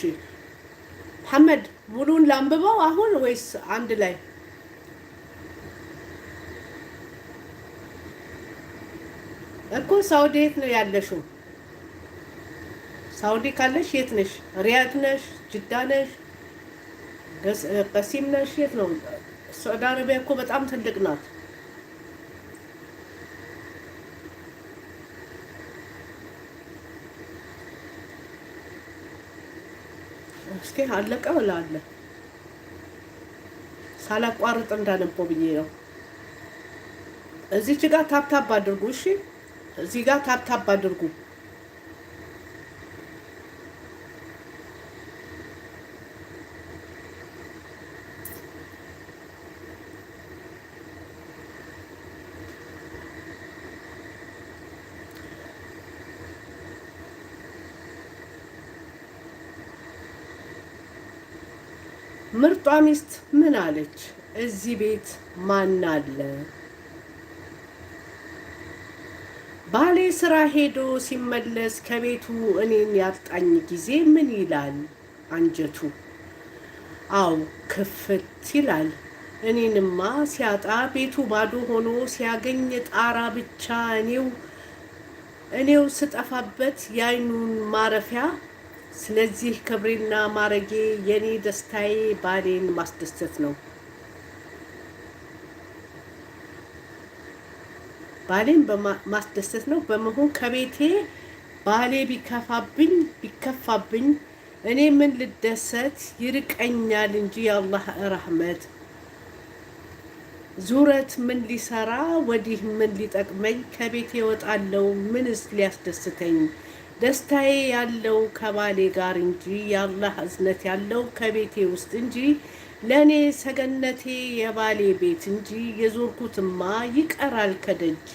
S1: መሐመድ ሙሉን ላንብበው አሁን ወይስ አንድ ላይ? እኮ ሳውዲ የት ነው ያለሽው? ሳውዲ ካለሽ የት ነሽ? ሪያድ ነሽ? ጅዳ ነሽ? ቀሲም ነሽ? የት ነው? ሳዑዲ አረቢያ እኮ በጣም ትልቅ ናት። እስኪ አለቀ ወላ አለ? ሳላቋርጥ እንዳነበው ብዬ ነው። እዚች ጋር tap tap አድርጉ። እሺ እዚህ ጋር tap tap አድርጉ። ምርጧ ሚስት ምን አለች? እዚህ ቤት ማን አለ? ባሌ ስራ ሄዶ ሲመለስ ከቤቱ እኔን ያጣኝ ጊዜ ምን ይላል አንጀቱ? አው ክፍት ይላል። እኔንማ ሲያጣ ቤቱ ባዶ ሆኖ ሲያገኝ ጣራ ብቻ እኔው ስጠፋበት የአይኑን ማረፊያ። ስለዚህ ክብሬና ማረጌ የኔ ደስታዬ ባሌን ማስደሰት ነው። ባሌን ማስደሰት ነው በመሆን ከቤቴ ባሌ ቢከፋብኝ እኔ ምን ልደሰት? ይርቀኛል እንጂ የአላህ ረህመት። ዙረት ምን ሊሰራ ወዲህ ምን ሊጠቅመኝ? ከቤቴ እወጣለሁ ምንስ ሊያስደስተኝ? ደስታዬ ያለው ከባሌ ጋር እንጂ የአላህ እዝነት ያለው ከቤቴ ውስጥ እንጂ ለእኔ ሰገነቴ የባሌ ቤት እንጂ የዞርኩትማ ይቀራል ከደጅ።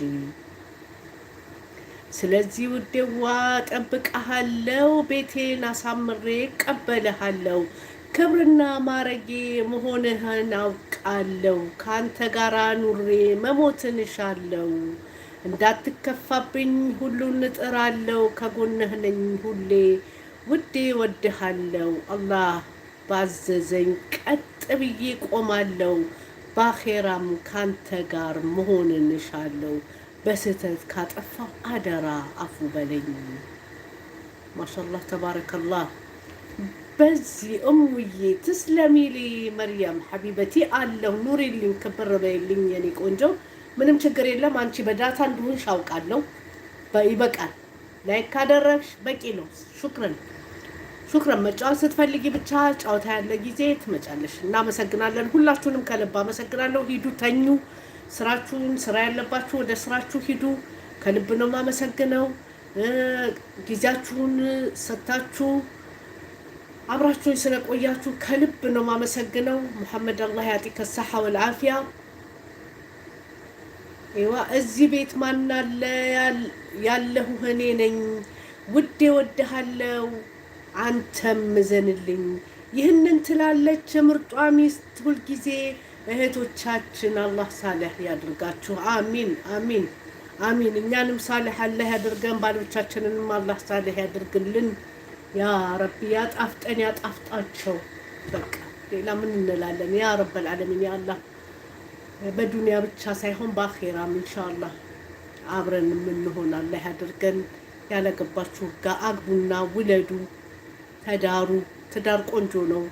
S1: ስለዚህ ውዴዋ ጠብቀሃለው፣ ቤቴን አሳምሬ እቀበልሃለው፣ ክብርና ማረጌ መሆንህን አውቃለሁ፣ ከአንተ ጋር ኑሬ መሞትን እሻለሁ። እንዳትከፋብኝ ሁሉን እጥራለሁ፣ ከጎንህ ነኝ ሁሌ ውዴ ወድሃለሁ። አላህ ባዘዘኝ ቀጥ ብዬ ቆማለሁ፣ ባኼራም ካንተ ጋር መሆንን እሻለሁ። በስህተት ካጠፋው አደራ አፉ በለኝ። ማሻአላህ ተባረከላህ። በዚህ እሙዬ تسلمي لي መርያም حبيبتي አለሁ። ኑሪልኝ፣ ክብር በይልኝ የኔ ቆንጆ። ምንም ችግር የለም። አንቺ በ data እንደሆንሽ አውቃለሁ። ይበቃል። Like ካደረግሽ በቂ ነው። شكرا شكرا። መጫወት ስትፈልጊ ብቻ ጨዋታ ያለ ጊዜ ትመጫለሽ። እናመሰግናለን። ሁላችሁንም ከልብ አመሰግናለሁ። ሂዱ ተኙ። ስራችሁን ስራ ያለባችሁ ወደ ስራችሁ ሂዱ። ከልብ ነው የማመሰግነው። ጊዜያችሁን ሰጥታችሁ አብራችሁን ስለቆያችሁ ከልብ ነው የማመሰግነው። ሙሐመድ አላህ يعطيك الصحة والعافية። أيوه እዚህ ቤት ማናለ ያለሁ እኔ ነኝ። ውዴ ወድሃለው፣ አንተም እዘንልኝ። ይህንን ትላለች የምርጧ ሚስት ሁልጊዜ። እህቶቻችን አላህ ሳለህ ያድርጋችሁ። አሚን አሚን። አሚን። እኛንም ሳልሕ አላህ ያድርገን፣ ባሎቻችንንም አላህ ሳልሕ ያድርግልን። ያ ረቢ ያጣፍጠን፣ ያጣፍጣቸው። በቃ ሌላ ምን እንላለን? ያ ረበል ዓለሚን ያ አላህ በዱንያ ብቻ ሳይሆን በአኼራም ኢንሻአላህ አብረን የምንሆን አላህ ያድርገን። ያላገባችሁ ጋር አግቡና ውለዱ፣ ተዳሩ። ትዳር ቆንጆ ነው።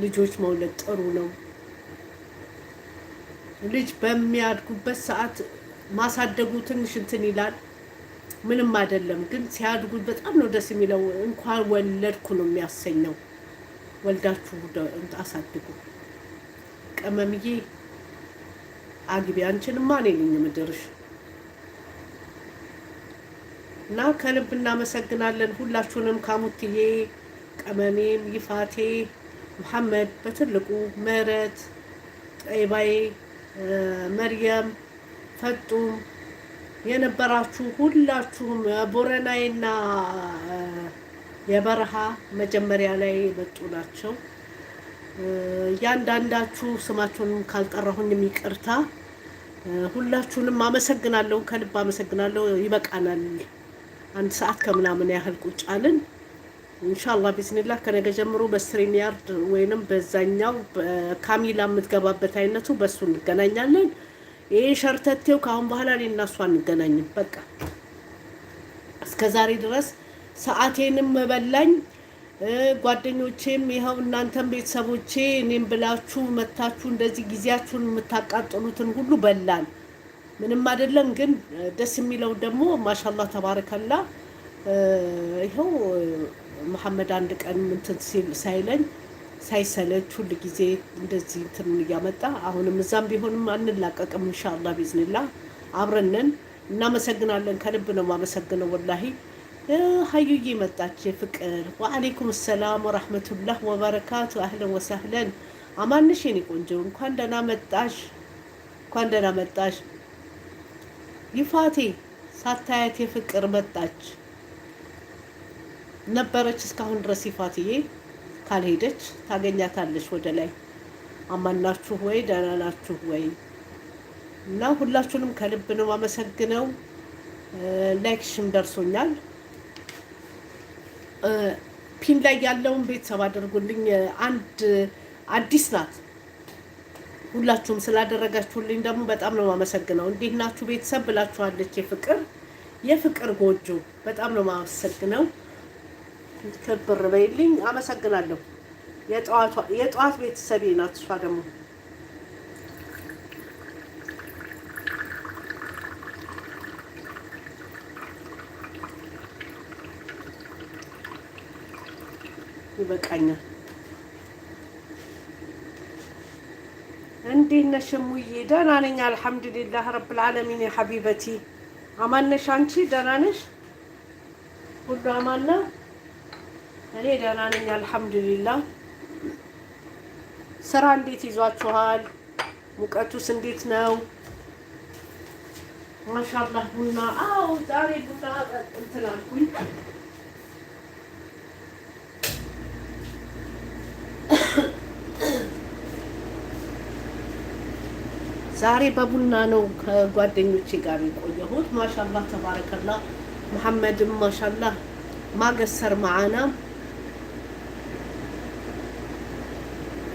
S1: ልጆች መውለድ ጥሩ ነው። ልጅ በሚያድጉበት ሰዓት ማሳደጉ ትንሽ እንትን ይላል፣ ምንም አይደለም። ግን ሲያድጉ በጣም ነው ደስ የሚለው። እንኳን ወለድኩ ነው የሚያሰኘው። ወልዳችሁ አሳድጉ። ቅመምዬ አግቢ፣ አንቺንማ እኔ ነኝ የምድርሽ። እና ከልብ እናመሰግናለን ሁላችሁንም፣ ካሙትዬ፣ ቀመሜም፣ ይፋቴ፣ መሐመድ በትልቁ ምህረት፣ ጠይባዬ፣ መርየም፣ ፈጡም የነበራችሁ ሁላችሁም፣ ቦረናዬና የበረሃ መጀመሪያ ላይ የመጡ ናቸው። እያንዳንዳችሁ ስማችሁን ካልጠራሁኝም ይቅርታ። ሁላችሁንም አመሰግናለሁ፣ ከልብ አመሰግናለሁ። ይበቃናል። አንድ ሰዓት ከምናምን ያህል ቁጭ አልን። ኢንሻአላህ ቢዝኒላህ ከነገ ጀምሮ በ StreamYard ወይንም በዛኛው ካሚላ የምትገባበት አይነቱ በሱ እንገናኛለን። ይሄ ሸርተቴው ከአሁን በኋላ እኔ እና እሷ አንገናኝም። በቃ እስከ ዛሬ ድረስ ሰዓቴንም በላኝ። ጓደኞቼም ይኸው እናንተም ቤተሰቦቼ እኔም ብላችሁ መታችሁ እንደዚህ ጊዜያችሁን የምታቃጥሉትን ሁሉ በላን። ምንም አይደለም። ግን ደስ የሚለው ደግሞ ማሻላህ ተባረከላ ይኸው መሐመድ አንድ ቀን እንትን ሲል ሳይለኝ ሳይሰለች ሁል ጊዜ እንደዚህ እንትኑን እያመጣ አሁንም እዛም ቢሆንም አንላቀቅም። ኢንሻአላህ ቢዝኒላህ አብረንን እናመሰግናለን። ከልብ ነው የማመሰግነው ወላሂ። ሀዩዬ መጣች የፍቅር። ወአለይኩም ሰላም ወራህመቱላህ ወበረካቱ። አህለን ወሰህለን። አማንሽ የኔ ቆንጆ እንኳን ደህና መጣሽ፣ እንኳን ደህና መጣሽ። ይፋቴ ሳታያት የፍቅር መጣች ነበረች እስካሁን ድረስ። ይፋትዬ ካልሄደች ታገኛታለች ወደ ላይ። አማናችሁ ወይ? ደህና ናችሁ ወይ? እና ሁላችሁንም ከልብ ነው አመሰግነው። Like ሽም ደርሶኛል። Pin ላይ ያለውን ቤተሰብ አድርጉልኝ። አንድ አዲስ ናት። ሁላችሁም ስላደረጋችሁልኝ ደግሞ በጣም ነው የማመሰግነው። እንዴት ናችሁ ቤተሰብ ብላችኋለች። የፍቅር ጎጆ በጣም ነው የማመሰግነው። ክብር በይልኝ። አመሰግናለሁ። የጠዋት ቤተሰቤ ናት እሷ ደግሞ ይበቃኛል። እንዴት ነሽ እሙዬ? ደህና ነኝ አልሐምዱሊላህ ረብል ዓለሚን። የሐቢበቲ አማን ነሽ አንቺ? ደህና ነሽ? ሁሉ አማን ነው? እኔ ደህና ነኝ አልሐምዱሊላህ። ስራ እንዴት ይዟችኋል? ሙቀቱስ እንዴት ነው? ማሻአላህ ቡና። አዎ ዛሬ ቡና እንትን አልኩኝ። ዛሬ በቡና ነው ከጓደኞቼ ጋር የቆየሁት። ማሻአላህ ተባረከላህ። መሐመድም ማሻአላህ ማገሰር ማዓና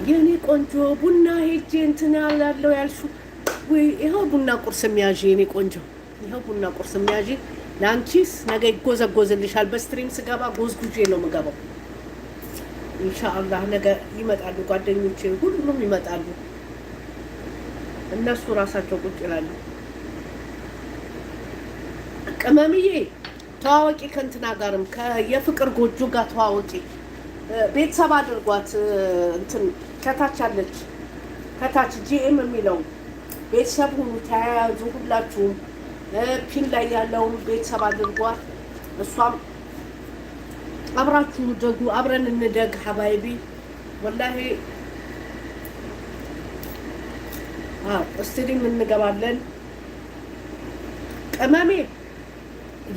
S1: የኔ ቆንጆ ቡና ሄጄ እንትን ያላለው ያልሽው ወይ ይኸው ቡና ቁርስ የሚያዥ የኔ ቆንጆ፣ ይኸው ቡና ቁርስ የሚያዥ ለአንቺስ ነገ ይጎዘጎዝልሻል። በ stream ስገባ ጎዝጉዤ ነው የምገባው። ኢንሻአላህ ነገ ይመጣሉ ጓደኞቼ፣ ሁሉም ይመጣሉ። እነሱ ራሳቸው ቁጭ ይላሉ። ቅመምዬ ተዋወቂ ከእንትና ጋርም የፍቅር ጎጆ ጋር ተዋወቂ። ቤተሰብ አድርጓት። እንትን ከታች አለች፣ ከታች GM የሚለው ቤተሰብ ሁኑ፣ ተያያዙ። ሁላችሁም pin ላይ ያለውን ቤተሰብ አድርጓት። እሷም አብራችሁ ደጉ፣ አብረን እንደግ ሀባይቢ ወላሂ። Stream እንገባለን። ቅመሜ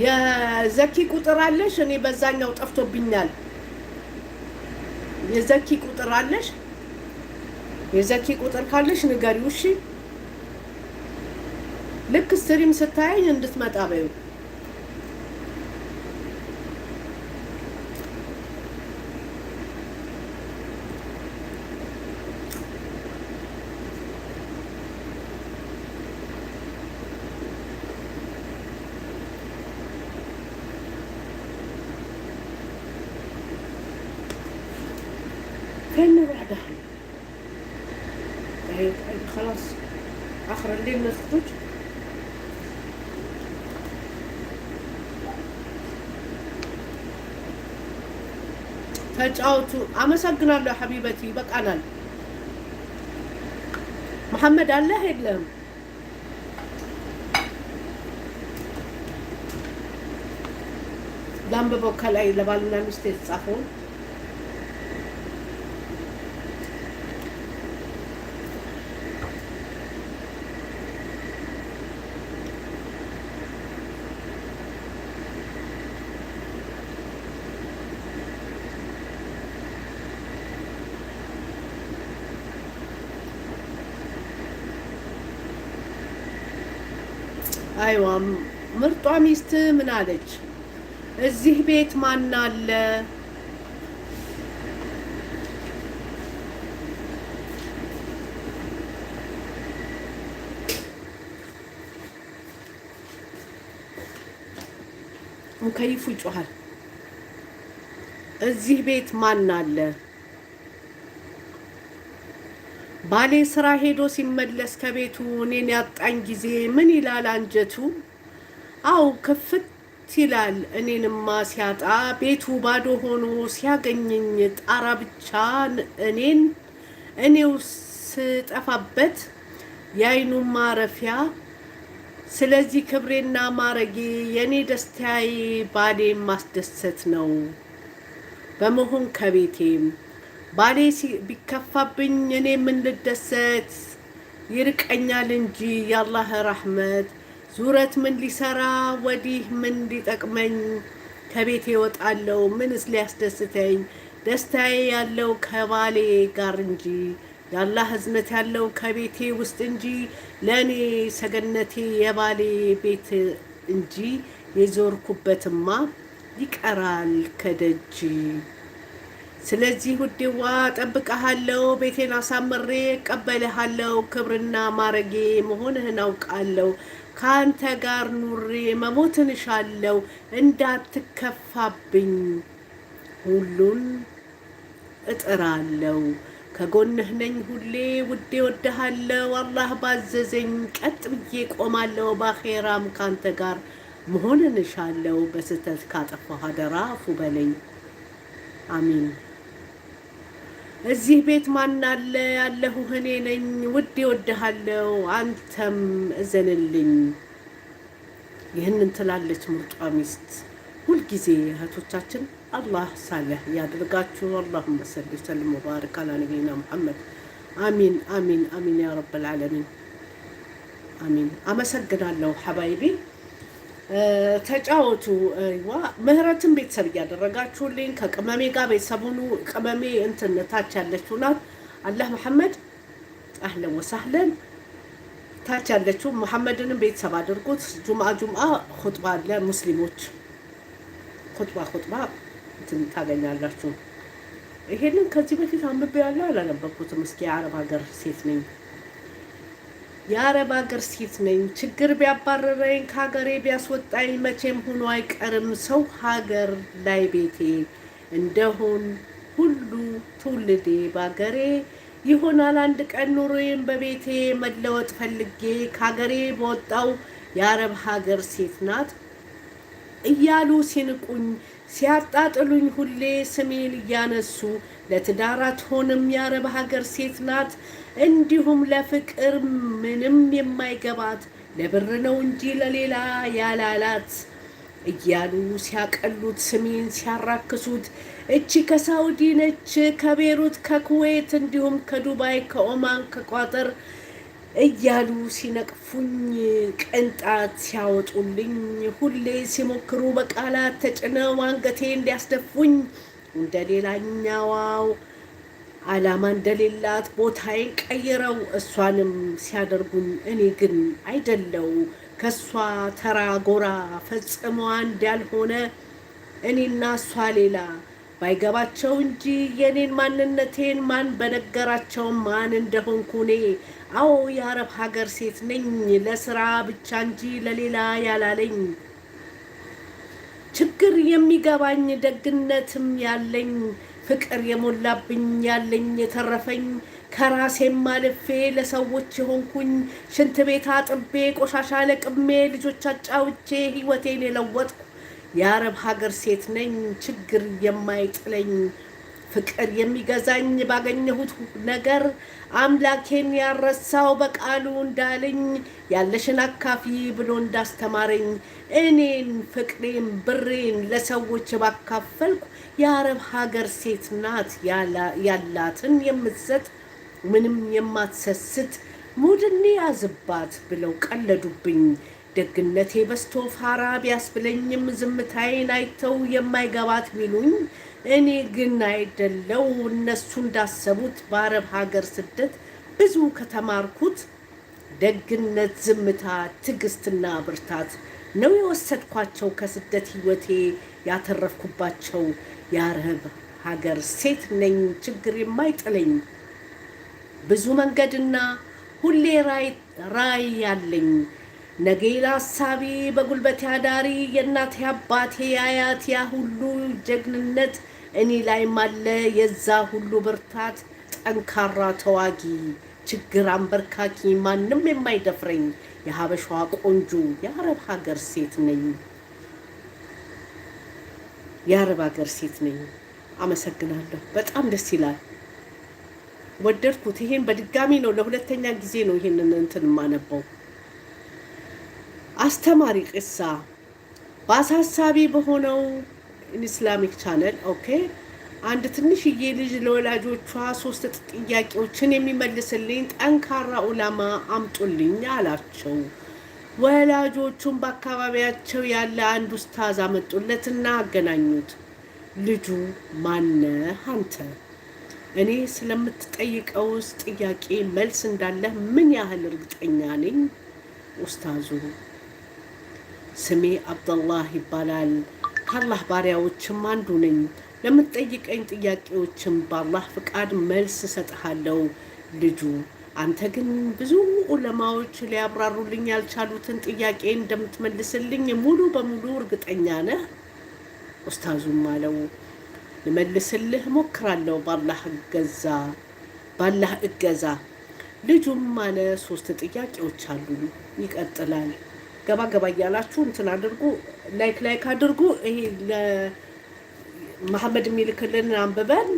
S1: የዘኪ ቁጥር አለሽ? እኔ በዛኛው ጠፍቶብኛል። የዘኪ ቁጥር አለሽ? የዘኪ ቁጥር ካለሽ ንገሪው። እሺ ልክ stream ስታየኝ እንድትመጣ በይው። فين نروح دحين؟ طيب خلاص آخر الليل نخرج. ተጫውቱ። አመሰግናለሁ حبيبتي። ይበቃናል። መሐመድ አለህ የለህም? ላንብበው ከላይ ለባልና ሚስት የተጻፈውን። أيوه ምርጧ ሚስት ምን አለች? እዚህ ቤት ማን አለ? ሙከይፉ ይጮሃል። እዚህ ቤት ማን አለ? ባሌ ስራ ሄዶ ሲመለስ ከቤቱ እኔን ያጣኝ ጊዜ ምን ይላል አንጀቱ? አው ክፍት ይላል እኔንማ ሲያጣ ቤቱ ባዶ ሆኖ ሲያገኘኝ ጣራ ብቻ እኔን እኔው ስጠፋበት የአይኑ ማረፊያ። ስለዚህ ክብሬና ማረጌ የእኔ ደስታዬ ባሌ ማስደሰት ነው በመሆን ከቤቴም ባሌ ቢከፋብኝ እኔ ምን ልደሰት ይርቀኛል እንጂ የአላህ ረሕመት። ዙረት ምን ሊሰራ ወዲህ ምን ሊጠቅመኝ ከቤቴ እወጣለሁ ምንስ ሊያስደስተኝ? ደስታዬ ያለው ከባሌ ጋር እንጂ የአላህ እዝነት ያለው ከቤቴ ውስጥ እንጂ ለእኔ ሰገነቴ የባሌ ቤት እንጂ የዞርኩበትማ ይቀራል ከደጅ። ስለዚህ ውዴዋ ጠብቀሃለሁ፣ ቤቴን አሳምሬ እቀበልሃለሁ፣ ክብርና ማረጌ መሆንህን አውቃለሁ። ከአንተ ጋር ኑሬ መሞትን እሻለሁ፣ እንዳትከፋብኝ ሁሉን እጥራለሁ። ከጎንህ ነኝ ሁሌ ውዴ ወድሃለሁ፣ አላህ ባዘዘኝ ቀጥ ብዬ ቆማለሁ። ባኼራም ካንተ ጋር መሆንን እሻለሁ። በስህተት ካጠፋሁ አደራ አፉ በለኝ። አሚን። እዚህ ቤት ማን አለ? ያለሁ እኔ ነኝ። ውዴ ወድሃለሁ፣ አንተም እዘንልኝ። ይህንን ትላለች ምርጧ ሚስት። ሁልጊዜ እህቶቻችን አላህ ሳለህ ያድርጋችሁ። اللهم صل وسلم وبارك على نبينا محمد። አሚን አሚን አሚን يا رب العالمين አሚን። አመሰግናለሁ حبايبي። ተጫወቱ። ዋ ምህረትን ቤተሰብ እያደረጋችሁልኝ ከቅመሜ ጋር ቤተሰቡኑ ቅመሜ እንትን ታች ያለችው ናት። አላህ መሐመድ أهلا وسهلا። ታች ያለችው መሐመድንም ቤተሰብ አድርጉት። ጁምአ ጁምአ ኹጥባ አለ። ሙስሊሞች ኹጥባ ኹጥባ እንትን ታገኛላችሁ። ይሄንን ከዚህ በፊት አንብቤ ያለው አላነበብኩትም። እስኪ የአረብ ሀገር ሴት ነኝ የአረብ ሀገር ሴት ነኝ። ችግር ቢያባረረኝ ከሀገሬ ቢያስወጣኝ መቼም ሆኖ አይቀርም ሰው ሀገር ላይ ቤቴ እንደሆን ሁሉ ትውልዴ ባገሬ ይሆናል አንድ ቀን ኑሮዬን በቤቴ መለወጥ ፈልጌ ከሀገሬ በወጣው የአረብ ሀገር ሴት ናት እያሉ ሲንቁኝ ሲያጣጥሉኝ ሁሌ ስሜን እያነሱ ለትዳር አትሆንም የአረብ ሀገር ሴት ናት፣ እንዲሁም ለፍቅር ምንም የማይገባት ለብር ነው እንጂ ለሌላ ያላላት እያሉ ሲያቀሉት ስሜን ሲያራክሱት እቺ ከሳውዲ ነች፣ ከቤሩት፣ ከኩዌት እንዲሁም ከዱባይ፣ ከኦማን፣ ከቋጠር እያሉ ሲነቅፉኝ ቅንጣት ሲያወጡልኝ ሁሌ ሲሞክሩ በቃላት ተጭነው አንገቴን ሊያስደፉኝ እንደ ሌላኛዋው ዓላማ እንደሌላት ቦታዬን ቀይረው እሷንም ሲያደርጉኝ እኔ ግን አይደለው ከእሷ ተራ ጎራ ፈጽሞ አንድ ያልሆነ እኔና እሷ ሌላ ባይገባቸው እንጂ የኔን ማንነቴን ማን በነገራቸው ማን እንደሆንኩ እኔ። አዎ የአረብ ሀገር ሴት ነኝ ለስራ ብቻ እንጂ ለሌላ ያላለኝ ችግር የሚገባኝ ደግነትም ያለኝ ፍቅር የሞላብኝ ያለኝ የተረፈኝ ከራሴም አልፌ ለሰዎች የሆንኩኝ ሽንት ቤት አጥቤ ቆሻሻ ለቅሜ ልጆች አጫውቼ ህይወቴን የለወጥኩ የአረብ ሀገር ሴት ነኝ። ችግር የማይጥለኝ ፍቅር የሚገዛኝ ባገኘሁት ነገር አምላኬን ያረሳው በቃሉ እንዳለኝ ያለሽን አካፊ ብሎ እንዳስተማረኝ እኔን ፍቅሬን ብሬን ለሰዎች ባካፈልኩ የአረብ ሀገር ሴት ናት ያላትን የምትሰጥ ምንም የማትሰስት mood እንያዝባት ብለው ቀለዱብኝ። ደግነቴ በዝቶ ፋራ ቢያስብለኝም ዝምታዬን አይተው የማይገባት ቢሉኝ እኔ ግን አይደለው እነሱ እንዳሰቡት በአረብ ሀገር ስደት ብዙ ከተማርኩት ደግነት፣ ዝምታ፣ ትዕግስትና ብርታት ነው የወሰድኳቸው ከስደት ህይወቴ ያተረፍኩባቸው። የአረብ ሀገር ሴት ነኝ ችግር የማይጥለኝ ብዙ መንገድና ሁሌ ራዕይ ያለኝ ነገ ለሀሳቢ በጉልበቴ አዳሪ የእናቴ አባቴ አያት ያ ሁሉ ጀግንነት እኔ ላይም አለ የዛ ሁሉ ብርታት። ጠንካራ ተዋጊ ችግር አንበርካኪ ማንም የማይደፍረኝ የሀበሻዋ ቆንጆ የአረብ ሀገር ሴት ነኝ። የአረብ ሀገር ሴት ነኝ። አመሰግናለሁ። በጣም ደስ ይላል። ወደድኩት። ይሄን በድጋሚ ነው ለሁለተኛ ጊዜ ነው ይሄንን እንትን የማነበው። አስተማሪ ቅሳ በአሳሳቢ በሆነው Islamic channel okay። አንድ ትንሽዬ ልጅ ለወላጆቿ ሶስት ጥያቄዎችን የሚመልስልኝ ጠንካራ ኡላማ አምጡልኝ አላቸው። ወላጆቹም በአካባቢያቸው ያለ አንድ ኡስታዝ አመጡለትና አገናኙት። ልጁ ማነህ አንተ? እኔ ስለምትጠይቀውስ ጥያቄ መልስ እንዳለህ ምን ያህል እርግጠኛ ነኝ? ኡስታዙ ስሜ አብደላህ ይባላል። ከአላህ ባሪያዎችም አንዱ ነኝ። ለምትጠይቀኝ ጥያቄዎችም በአላህ ፍቃድ መልስ እሰጥሃለሁ። ልጁ አንተ ግን ብዙ ዑለማዎች ሊያብራሩልኝ ያልቻሉትን ጥያቄ እንደምትመልስልኝ ሙሉ በሙሉ እርግጠኛ ነህ? ኡስታዙም አለው ልመልስልህ እሞክራለሁ በአላህ እገዛ ባላህ እገዛ። ልጁም አለ ሶስት ጥያቄዎች አሉ። ይቀጥላል። ገባ ገባ እያላችሁ እንትን አድርጉ፣ like like አድርጉ። ይሄ ለመሐመድ የሚልክልን አንብበን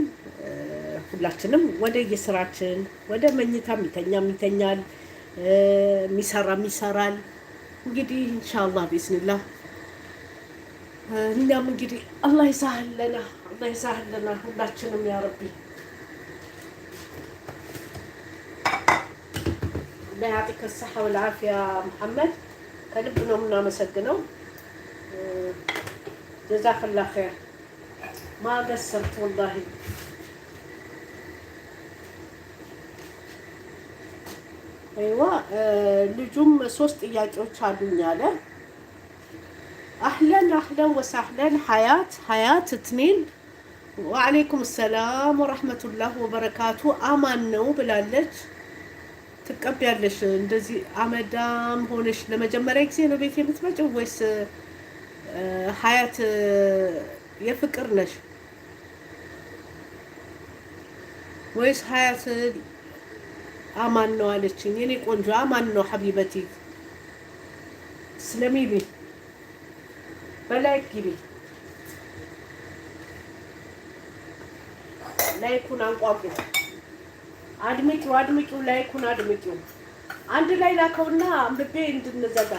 S1: ሁላችንም ወደ የስራችን ወደ መኝታ የሚተኛም ይተኛል፣ የሚሰራም ይሰራል። እንግዲህ ኢንሻአላህ ቢስሚላህ እኛም እንግዲህ አላህ يسهل لنا አላህ يسهل لنا ሁላችንም يا ربي الله يعطيك الصحة والعافية መሐመድ፣ ከልብ ነው የምናመሰግነው። جزاك الله خير ما قصرت والله። أيوه ልጁም ሶስት ጥያቄዎች አሉኝ አለ። أهلا أهلا وسهلا ሀያት ሀያት እትኔን وعليكم السلام ورحمة الله وبركاته። አማን ነው ብላለች። ትቀቢያለሽ እንደዚህ አመዳም ሆነሽ ለመጀመሪያ ጊዜ ነው ቤት የምትመጪው ወይስ ሀያት የፍቅር ነሽ ወይስ ሀያት አማን ነው አለችኝ። የኔ ቆንጆ አማን ነው حبيبتي ስለሚሊ በ like ግቢ፣ like ኡን አንቋቁ፣ አድምቂው፣ አድምቂው፣ like ኡን አድምቂው። አንድ ላይ ላከውና አንብቤ እንድንዘጋ።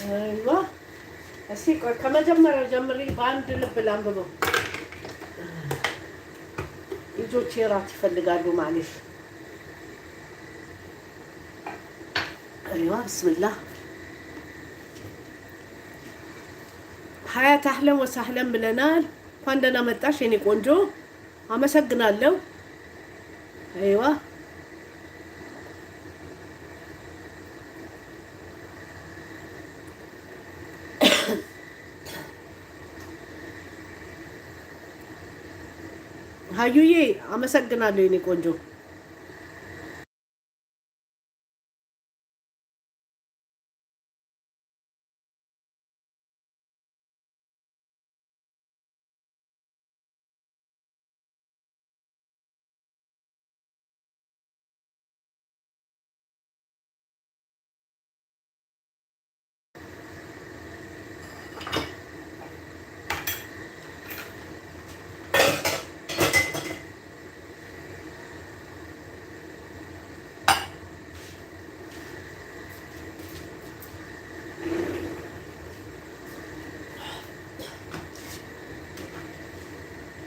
S1: أيوه እስኪ ቆይ ከመጀመሪያው ጀምሬ በአንድ ልብ ላንብበው። ልጆቼ እራት ይፈልጋሉ معليش። أيوه بسم الله። ሀያት أهلا وسهلا ብለናል። እንኳን ደህና መጣሽ የኔ ቆንጆ፣ አመሰግናለሁ። أيوه ሀዩዬ አመሰግናለሁ የኔ ቆንጆ።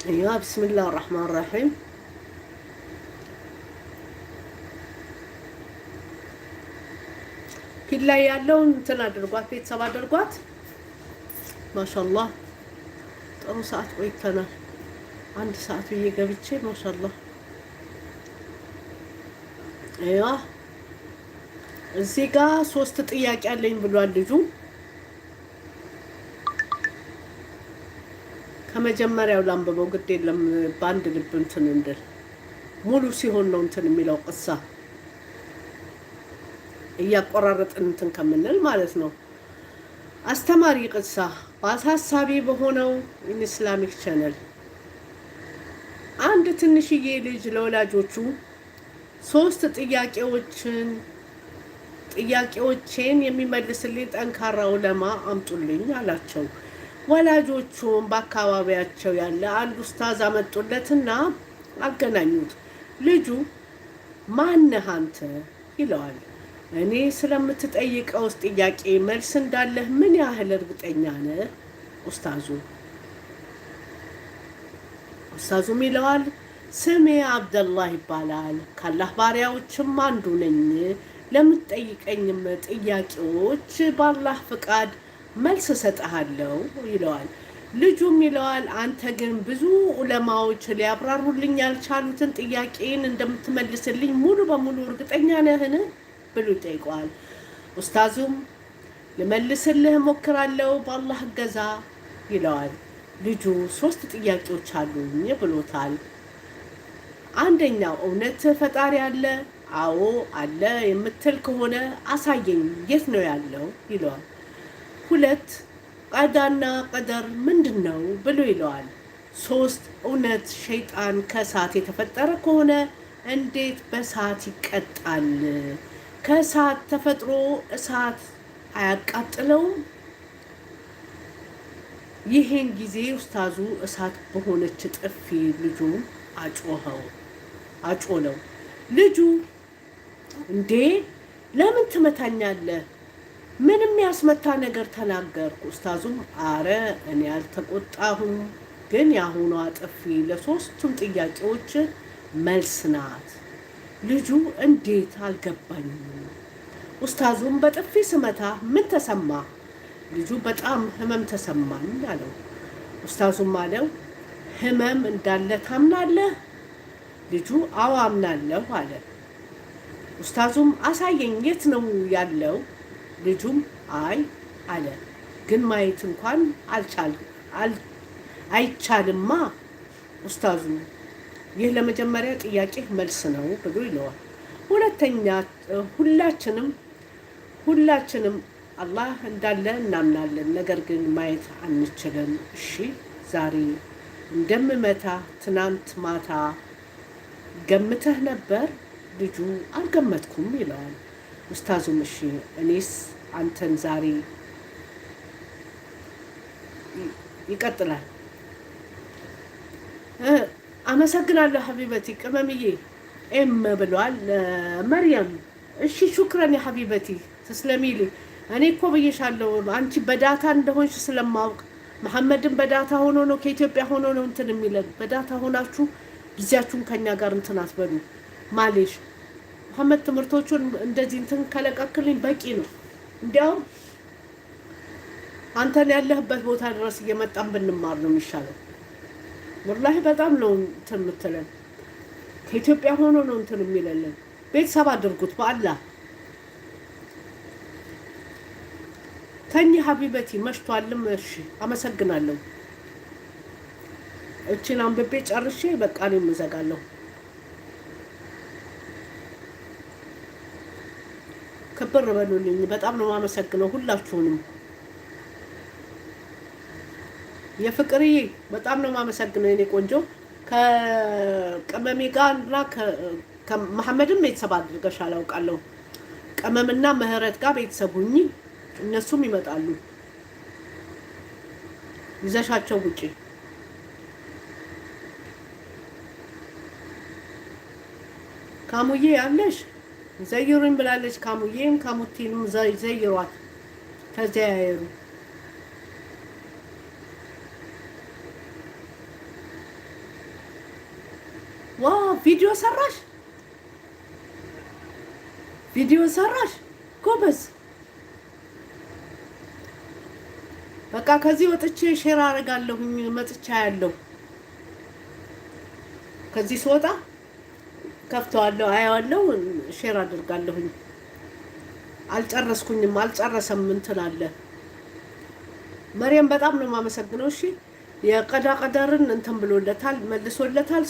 S1: أيوه بسم الله الرحمن الرحيم። ፊት ላይ ያለውን እንትን አድርጓት፣ ቤተሰብ አድርጓት። ما شاء الله ጥሩ ሰዓት ቆይተናል። አንድ ሰዓት ብዬ ገብቼ ما شاء الله። أيوه እዚህ ጋር ሶስት ጥያቄ አለኝ ብሏል ልጁ። ከመጀመሪያው ላንብበው፣ ግድ የለም በአንድ ልብ እንትን እንድል ሙሉ ሲሆን ነው እንትን የሚለው ቅሳ እያቆራረጥን እንትን ከምንል ማለት ነው። አስተማሪ ቅሳ በአሳሳቢ በሆነው Islamic channel አንድ ትንሽዬ ልጅ ለወላጆቹ ሶስት ጥያቄዎቼን የሚመልስልኝ ጠንካራ ዑለማ አምጡልኝ አላቸው። ወላጆቹም በአካባቢያቸው ያለ አንድ ኡስታዝ አመጡለትና አገናኙት። ልጁ ማነህ አንተ ይለዋል። እኔ ስለምትጠይቀው ጥያቄ መልስ እንዳለህ ምን ያህል እርግጠኛ ነህ? ኡስታዙም ይለዋል ስሜ አብደላህ ይባላል፣ ካላህ ባሪያዎችም አንዱ ነኝ። ለምትጠይቀኝም ጥያቄዎች በአላህ ፍቃድ መልስ እሰጥሃለሁ ይለዋል። ልጁም ይለዋል አንተ ግን ብዙ ዑለማዎች ሊያብራሩልኝ ያልቻሉትን ጥያቄን እንደምትመልስልኝ ሙሉ በሙሉ እርግጠኛ ነህን? ብሎ ይጠይቀዋል። ኡስታዙም ልመልስልህ እሞክራለሁ በአላህ እገዛ ይለዋል። ልጁ ሶስት ጥያቄዎች አሉኝ ብሎታል። አንደኛው እውነት ፈጣሪ አለ? አዎ አለ የምትል ከሆነ አሳየኝ፣ የት ነው ያለው ይለዋል። ሁለት ቀዳና ቀደር ምንድን ነው ብሎ ይለዋል። ሶስት እውነት ሸይጣን ከእሳት የተፈጠረ ከሆነ እንዴት በእሳት ይቀጣል? ከእሳት ተፈጥሮ እሳት አያቃጥለውም? ይህን ጊዜ ኡስታዙ እሳት በሆነች ጥፊ ልጁ አጮለው። ልጁ እንዴ ለምን ትመታኛለህ? ምንም ያስመታ ነገር ተናገርኩ። ኡስታዙም አረ እኔ አልተቆጣሁም፣ ግን የአሁኗ ጥፊ ለሶስቱም ጥያቄዎች መልስ ናት። ልጁ እንዴት አልገባኝም። ኡስታዙም በጥፊ ስመታ ምን ተሰማ? ልጁ በጣም ህመም ተሰማኝ አለው። ኡስታዙም አለው ህመም እንዳለ ታምናለህ? ልጁ አዎ አምናለሁ አለ። ኡስታዙም አሳየኝ፣ የት ነው ያለው? ልጁም አይ አለ። ግን ማየት እንኳን አይቻልማ። ኡስታዙ ይህ ለመጀመሪያ ጥያቄ መልስ ነው ብሎ ይለዋል። ሁለተኛ ሁላችንም አላህ እንዳለ እናምናለን፣ ነገር ግን ማየት አንችልም። እሺ ዛሬ እንደምመታ ትናንት ማታ ገምተህ ነበር? ልጁ አልገመትኩም ይለዋል። ኡስታዙም እሺ እኔስ አንተን ዛሬ ይቀጥላል። አመሰግናለሁ حبيبتي ቅመምዬ ኤም ብሏል። መርየም እሺ شكرا يا حبيبتي تسلمي لي። እኔ እኮ ብዬሻለሁ። አንቺ በ data እንደሆንሽ ስለማውቅ መሐመድን በ data ሆኖ ነው ከኢትዮጵያ ሆኖ ነው እንትን የሚለን። በ data ሆናችሁ ጊዜያችሁን ከኛ ጋር እንትን አትበሉ። معليش መሐመድ ትምህርቶቹን እንደዚህ እንትን ከለቀክልኝ በቂ ነው። እንዲያውም አንተን ያለህበት ቦታ ድረስ እየመጣን ብንማር ነው የሚሻለው። والله በጣም ነው እንትን የምትለን። ከኢትዮጵያ ሆኖ ነው እንትን የሚለልን። ቤተሰብ አድርጉት በአላህ። ተኝ حبيبتي መሽቷልም። እሺ አመሰግናለሁ። እችን አንብቤ ጨርሼ በቃ እኔም እዘጋለሁ። ክብር በሉልኝ። በጣም ነው የማመሰግነው ሁላችሁንም። የፍቅርዬ በጣም ነው የማመሰግነው የኔ ቆንጆ። ከቅመሜ ጋር እና ከመሐመድም ቤተሰብ አድርገሽ አላውቃለሁ። ቅመምና ምህረት ጋር ቤተሰብ ሁኚ፣ እነሱም ይመጣሉ። ይዘሻቸው ውጪ። ካሙዬ ያለሽ ዘይሩኝ ብላለች። ካሙዬም ካሙቲንም ዘይሯት ተዘያየሩ። ዋ ቪዲዮ ሰራሽ፣ ቪዲዮ ሰራሽ፣ ጎበዝ። በቃ ከዚህ ወጥቼ share አደርጋለሁኝ። መጥቻ ያለው ከዚህ ስወጣ ከፍተዋለሁ፣ አየዋለሁ፣ share አድርጋለሁኝ። አልጨረስኩኝም፣ አልጨረሰም እንትን አለ። መርየም በጣም ነው የማመሰግነው። እሺ የቀዳ ቀደርን እንትን ብሎለታል፣ መልሶለታል።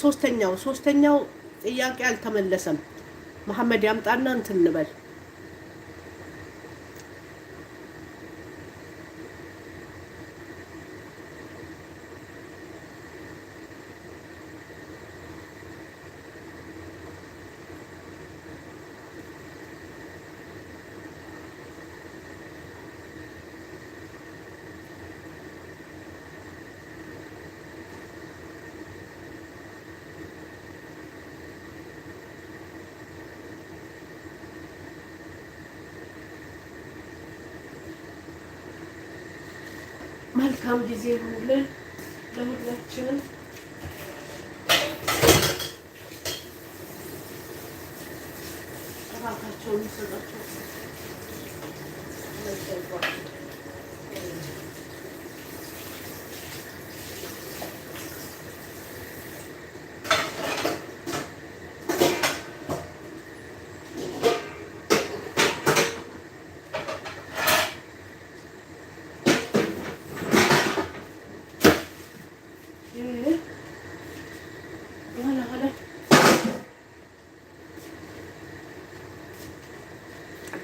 S1: ሶስተኛው ጥያቄ አልተመለሰም። መሐመድ ያምጣና እንትን እንበል። መልካም ጊዜ ይሁንልን ለሁላችንም። እራታቸውን ይሰጣቸው።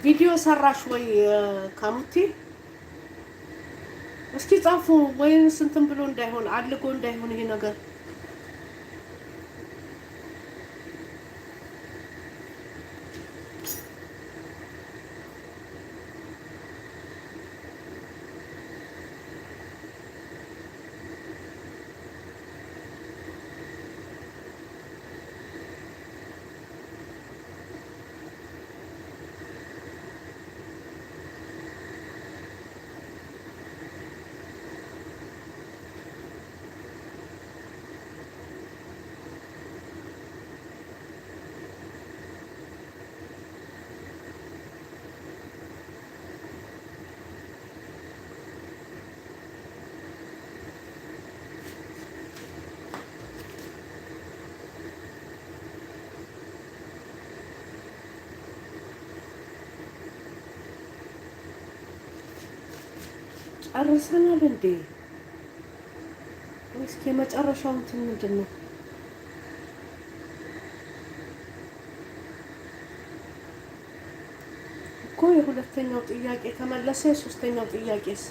S1: ቪዲዮ ሰራሽ ወይ ካሙቲ? እስኪ ጻፉ። ወይንስ እንትን ብሎ እንዳይሆን አልጎ እንዳይሆን ይሄ ነገር። ጨርሰናል እንዴ? እስኪ የመጨረሻው እንትን ምንድን ነው? እኮ የሁለተኛው ጥያቄ ተመለሰ። የሶስተኛው ጥያቄስ?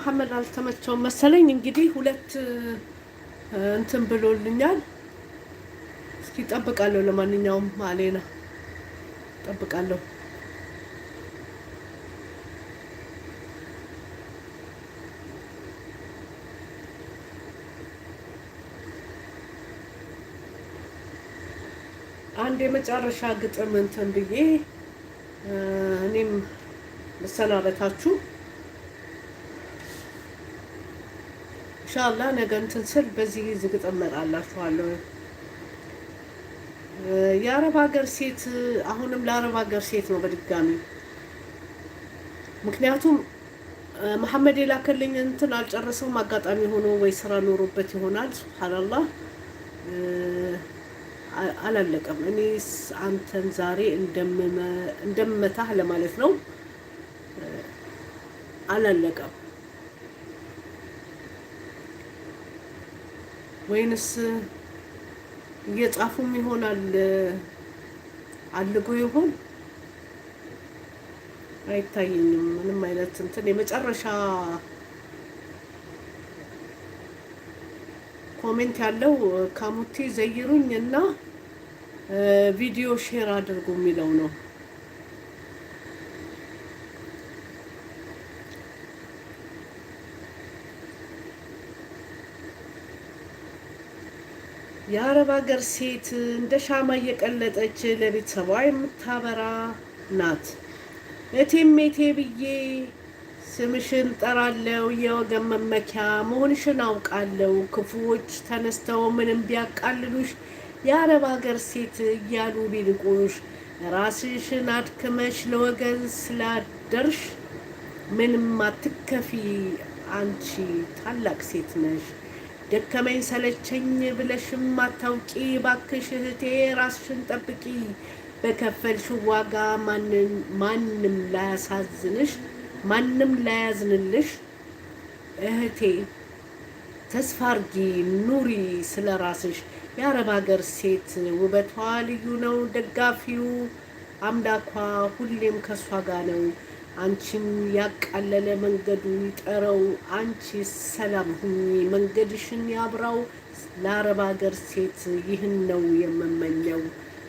S1: መሐመድ አልተመቸውም መሰለኝ። እንግዲህ ሁለት እንትን ብሎልኛል። እስኪ ጠብቃለሁ። ለማንኛውም አሌና ጠብቃለሁ። አንድ የመጨረሻ ግጥም እንትን ብዬ እኔም መሰናበታችሁ ኢንሻአላህ ነገ እንትን ስል በዚህ ግጥም እመጣላችኋለሁ። የአረብ ሀገር ሴት አሁንም ለአረብ ሀገር ሴት ነው በድጋሚ ምክንያቱም መሐመድ የላከልኝ እንትን አልጨረሰውም። አጋጣሚ ሆኖ ወይ ስራ ኖሮበት ይሆናል። ሱብሃንአላህ አላለቀም። እኔስ አንተን ዛሬ እንደምመታህ ለማለት ነው። አላለቀም ወይንስ እየጻፉም ይሆናል አልጎ ይሆን አይታየኝም። ምንም አይነት እንትን የመጨረሻ comment ያለው ካሙቲ ዘይሩኝ እና ቪዲዮ share አድርጉ የሚለው ነው። የአረብ ሀገር ሴት እንደ ሻማ እየቀለጠች ለቤተሰቧ የምታበራ ናት። እቴሜቴ ብዬ ስምሽን ጠራለው፣ የወገን መመኪያ መሆንሽን አውቃለው። ክፉዎች ተነስተው ምንም ቢያቃልሉሽ የአረብ ሀገር ሴት እያሉ ቢንቁሽ ራስሽን አድክመሽ ለወገን ስላደርሽ ምንም አትከፊ፣ አንቺ ታላቅ ሴት ነሽ። ደከመኝ ሰለቸኝ ብለሽም አታውቂ፣ ባክሽ እህቴ ራስሽን ጠብቂ። በከፈልሽው ዋጋ ማንም ላያሳዝንሽ ማንም ላያዝንልሽ እህቴ ተስፋ አርጊ፣ ኑሪ ስለ ራስሽ። የአረብ ሀገር ሴት ውበቷ ልዩ ነው፣ ደጋፊው አምላኳ ሁሌም ከሷ ጋር ነው። አንቺን ያቃለለ መንገዱ ይጠረው፣ አንቺ ሰላም ሁኚ መንገድሽን ያብራው። ለአረብ ሀገር ሴት ይህን ነው የምመኘው።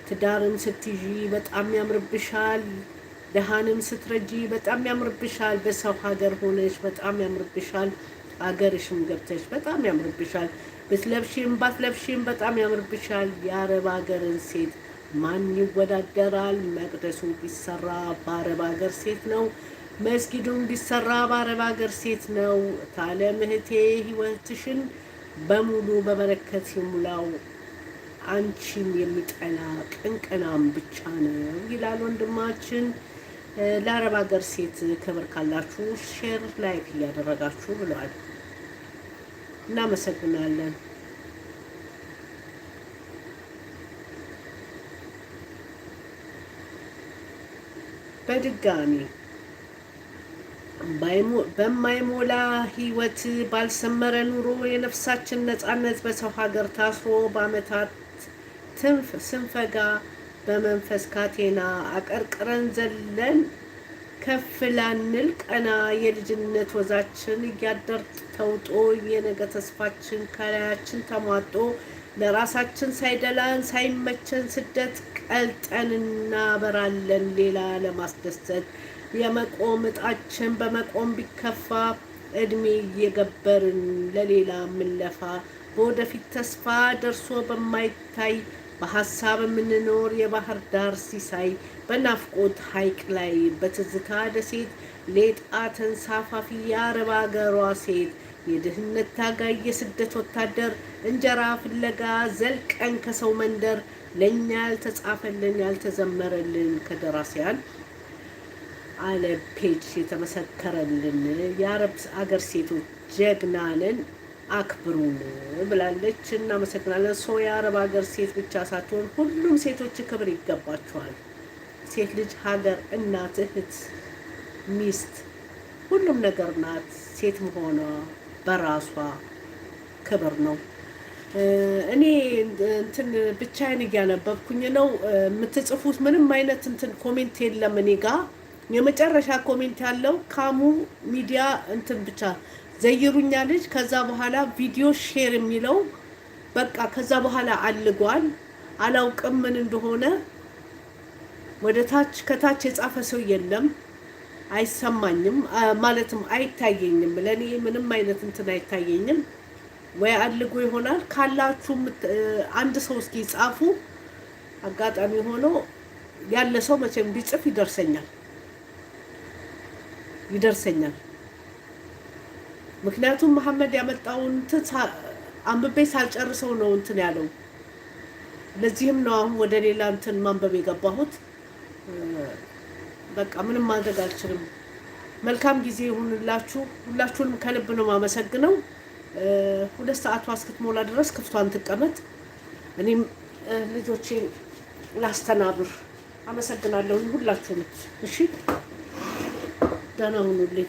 S1: ትዳርን ስትይዢ በጣም ያምርብሻል። ደሃንም ስትረጂ በጣም ያምርብሻል። በሰው ሀገር ሆነሽ በጣም ያምርብሻል። አገርሽም ገብተሽ በጣም ያምርብሻል። ብትለብሺም ባትለብሺም በጣም ያምርብሻል። የአረብ ሀገርን ሴት ማን ይወዳደራል? መቅደሱ ቢሰራ በአረብ ሀገር ሴት ነው። መስጊዱም ቢሰራ በአረብ ሀገር ሴት ነው። ታለም እህቴ ህይወትሽን በሙሉ በበረከት ይሙላው። አንቺን የሚጠላ ቅንቅናም ብቻ ነው ይላል ወንድማችን። ለአረብ ሀገር ሴት ክብር ካላችሁ share like እያደረጋችሁ ብለዋል። እናመሰግናለን። በድጋሚ በማይሞላ ህይወት ባልሰመረ ኑሮ የነፍሳችን ነፃነት በሰው ሀገር ታስሮ በአመታት ስንፈጋ በመንፈስ ካቴና አቀርቅረን ዘለን ከፍ ላንል ቀና የልጅነት ወዛችን እያደር ተውጦ የነገ ተስፋችን ከላያችን ተሟጦ ለራሳችን ሳይደላን ሳይመቸን ስደት ቀልጠን እናበራለን ሌላ ለማስደሰት የመቆም እጣችን በመቆም ቢከፋ እድሜ እየገበርን ለሌላ ምንለፋ በወደፊት ተስፋ ደርሶ በማይታይ በሀሳብ የምንኖር የባህር ዳር ሲሳይ በናፍቆት ሐይቅ ላይ በትዝታ ደሴት ሌጣ ተንሳፋፊ የአረብ አገሯ ሴት የድህነት ታጋይ የስደት ወታደር እንጀራ ፍለጋ ዘልቀን ከሰው መንደር ለእኛ ያልተጻፈልን ያልተዘመረልን ከደራሲያን አለ page የተመሰከረልን የአረብ አገር ሴቶች ጀግናንን አክብሩን ብላለች። እናመሰግናለን። So የአረብ ሀገር ሴት ብቻ ሳትሆን ሁሉም ሴቶች ክብር ይገባቸዋል። ሴት ልጅ ሀገር፣ እናት፣ እህት፣ ሚስት ሁሉም ነገር ናት። ሴት መሆኗ በራሷ ክብር ነው። እኔ እንትን ብቻዬን እያነበብኩኝ ነው። የምትጽፉት ምንም አይነት እንትን comment የለም እኔ ጋ። የመጨረሻ comment ያለው ካሙ ሚዲያ እንትን ብቻ ዘይሩኛ ልጅ። ከዛ በኋላ ቪዲዮ share የሚለው በቃ ከዛ በኋላ አልጓል። አላውቅም ምን እንደሆነ። ወደ ታች ከታች የጻፈ ሰው የለም። አይሰማኝም፣ ማለትም አይታየኝም። ለእኔ ምንም አይነት እንትን አይታየኝም። ወይ አልጎ ይሆናል። ካላችሁ አንድ ሰው እስኪ ጻፉ። አጋጣሚ ሆኖ ያለ ሰው መቼም ቢጽፍ ይደርሰኛል ይደርሰኛል። ምክንያቱም መሐመድ ያመጣውን እንትን አንብቤ ሳልጨርሰው ነው እንትን ያለው። ለዚህም ነው አሁን ወደ ሌላ እንትን ማንበብ የገባሁት። በቃ ምንም ማድረግ አልችልም። መልካም ጊዜ ይሁንላችሁ። ሁላችሁንም ከልብ ነው የማመሰግነው። 2 ሰዓቷ እስክትሞላ ድረስ ክፍቷን ትቀመጥ። እኔም ልጆቼን ላስተናብር። አመሰግናለሁ ሁላችሁንም። እሺ፣ ደህና ሁኑልኝ።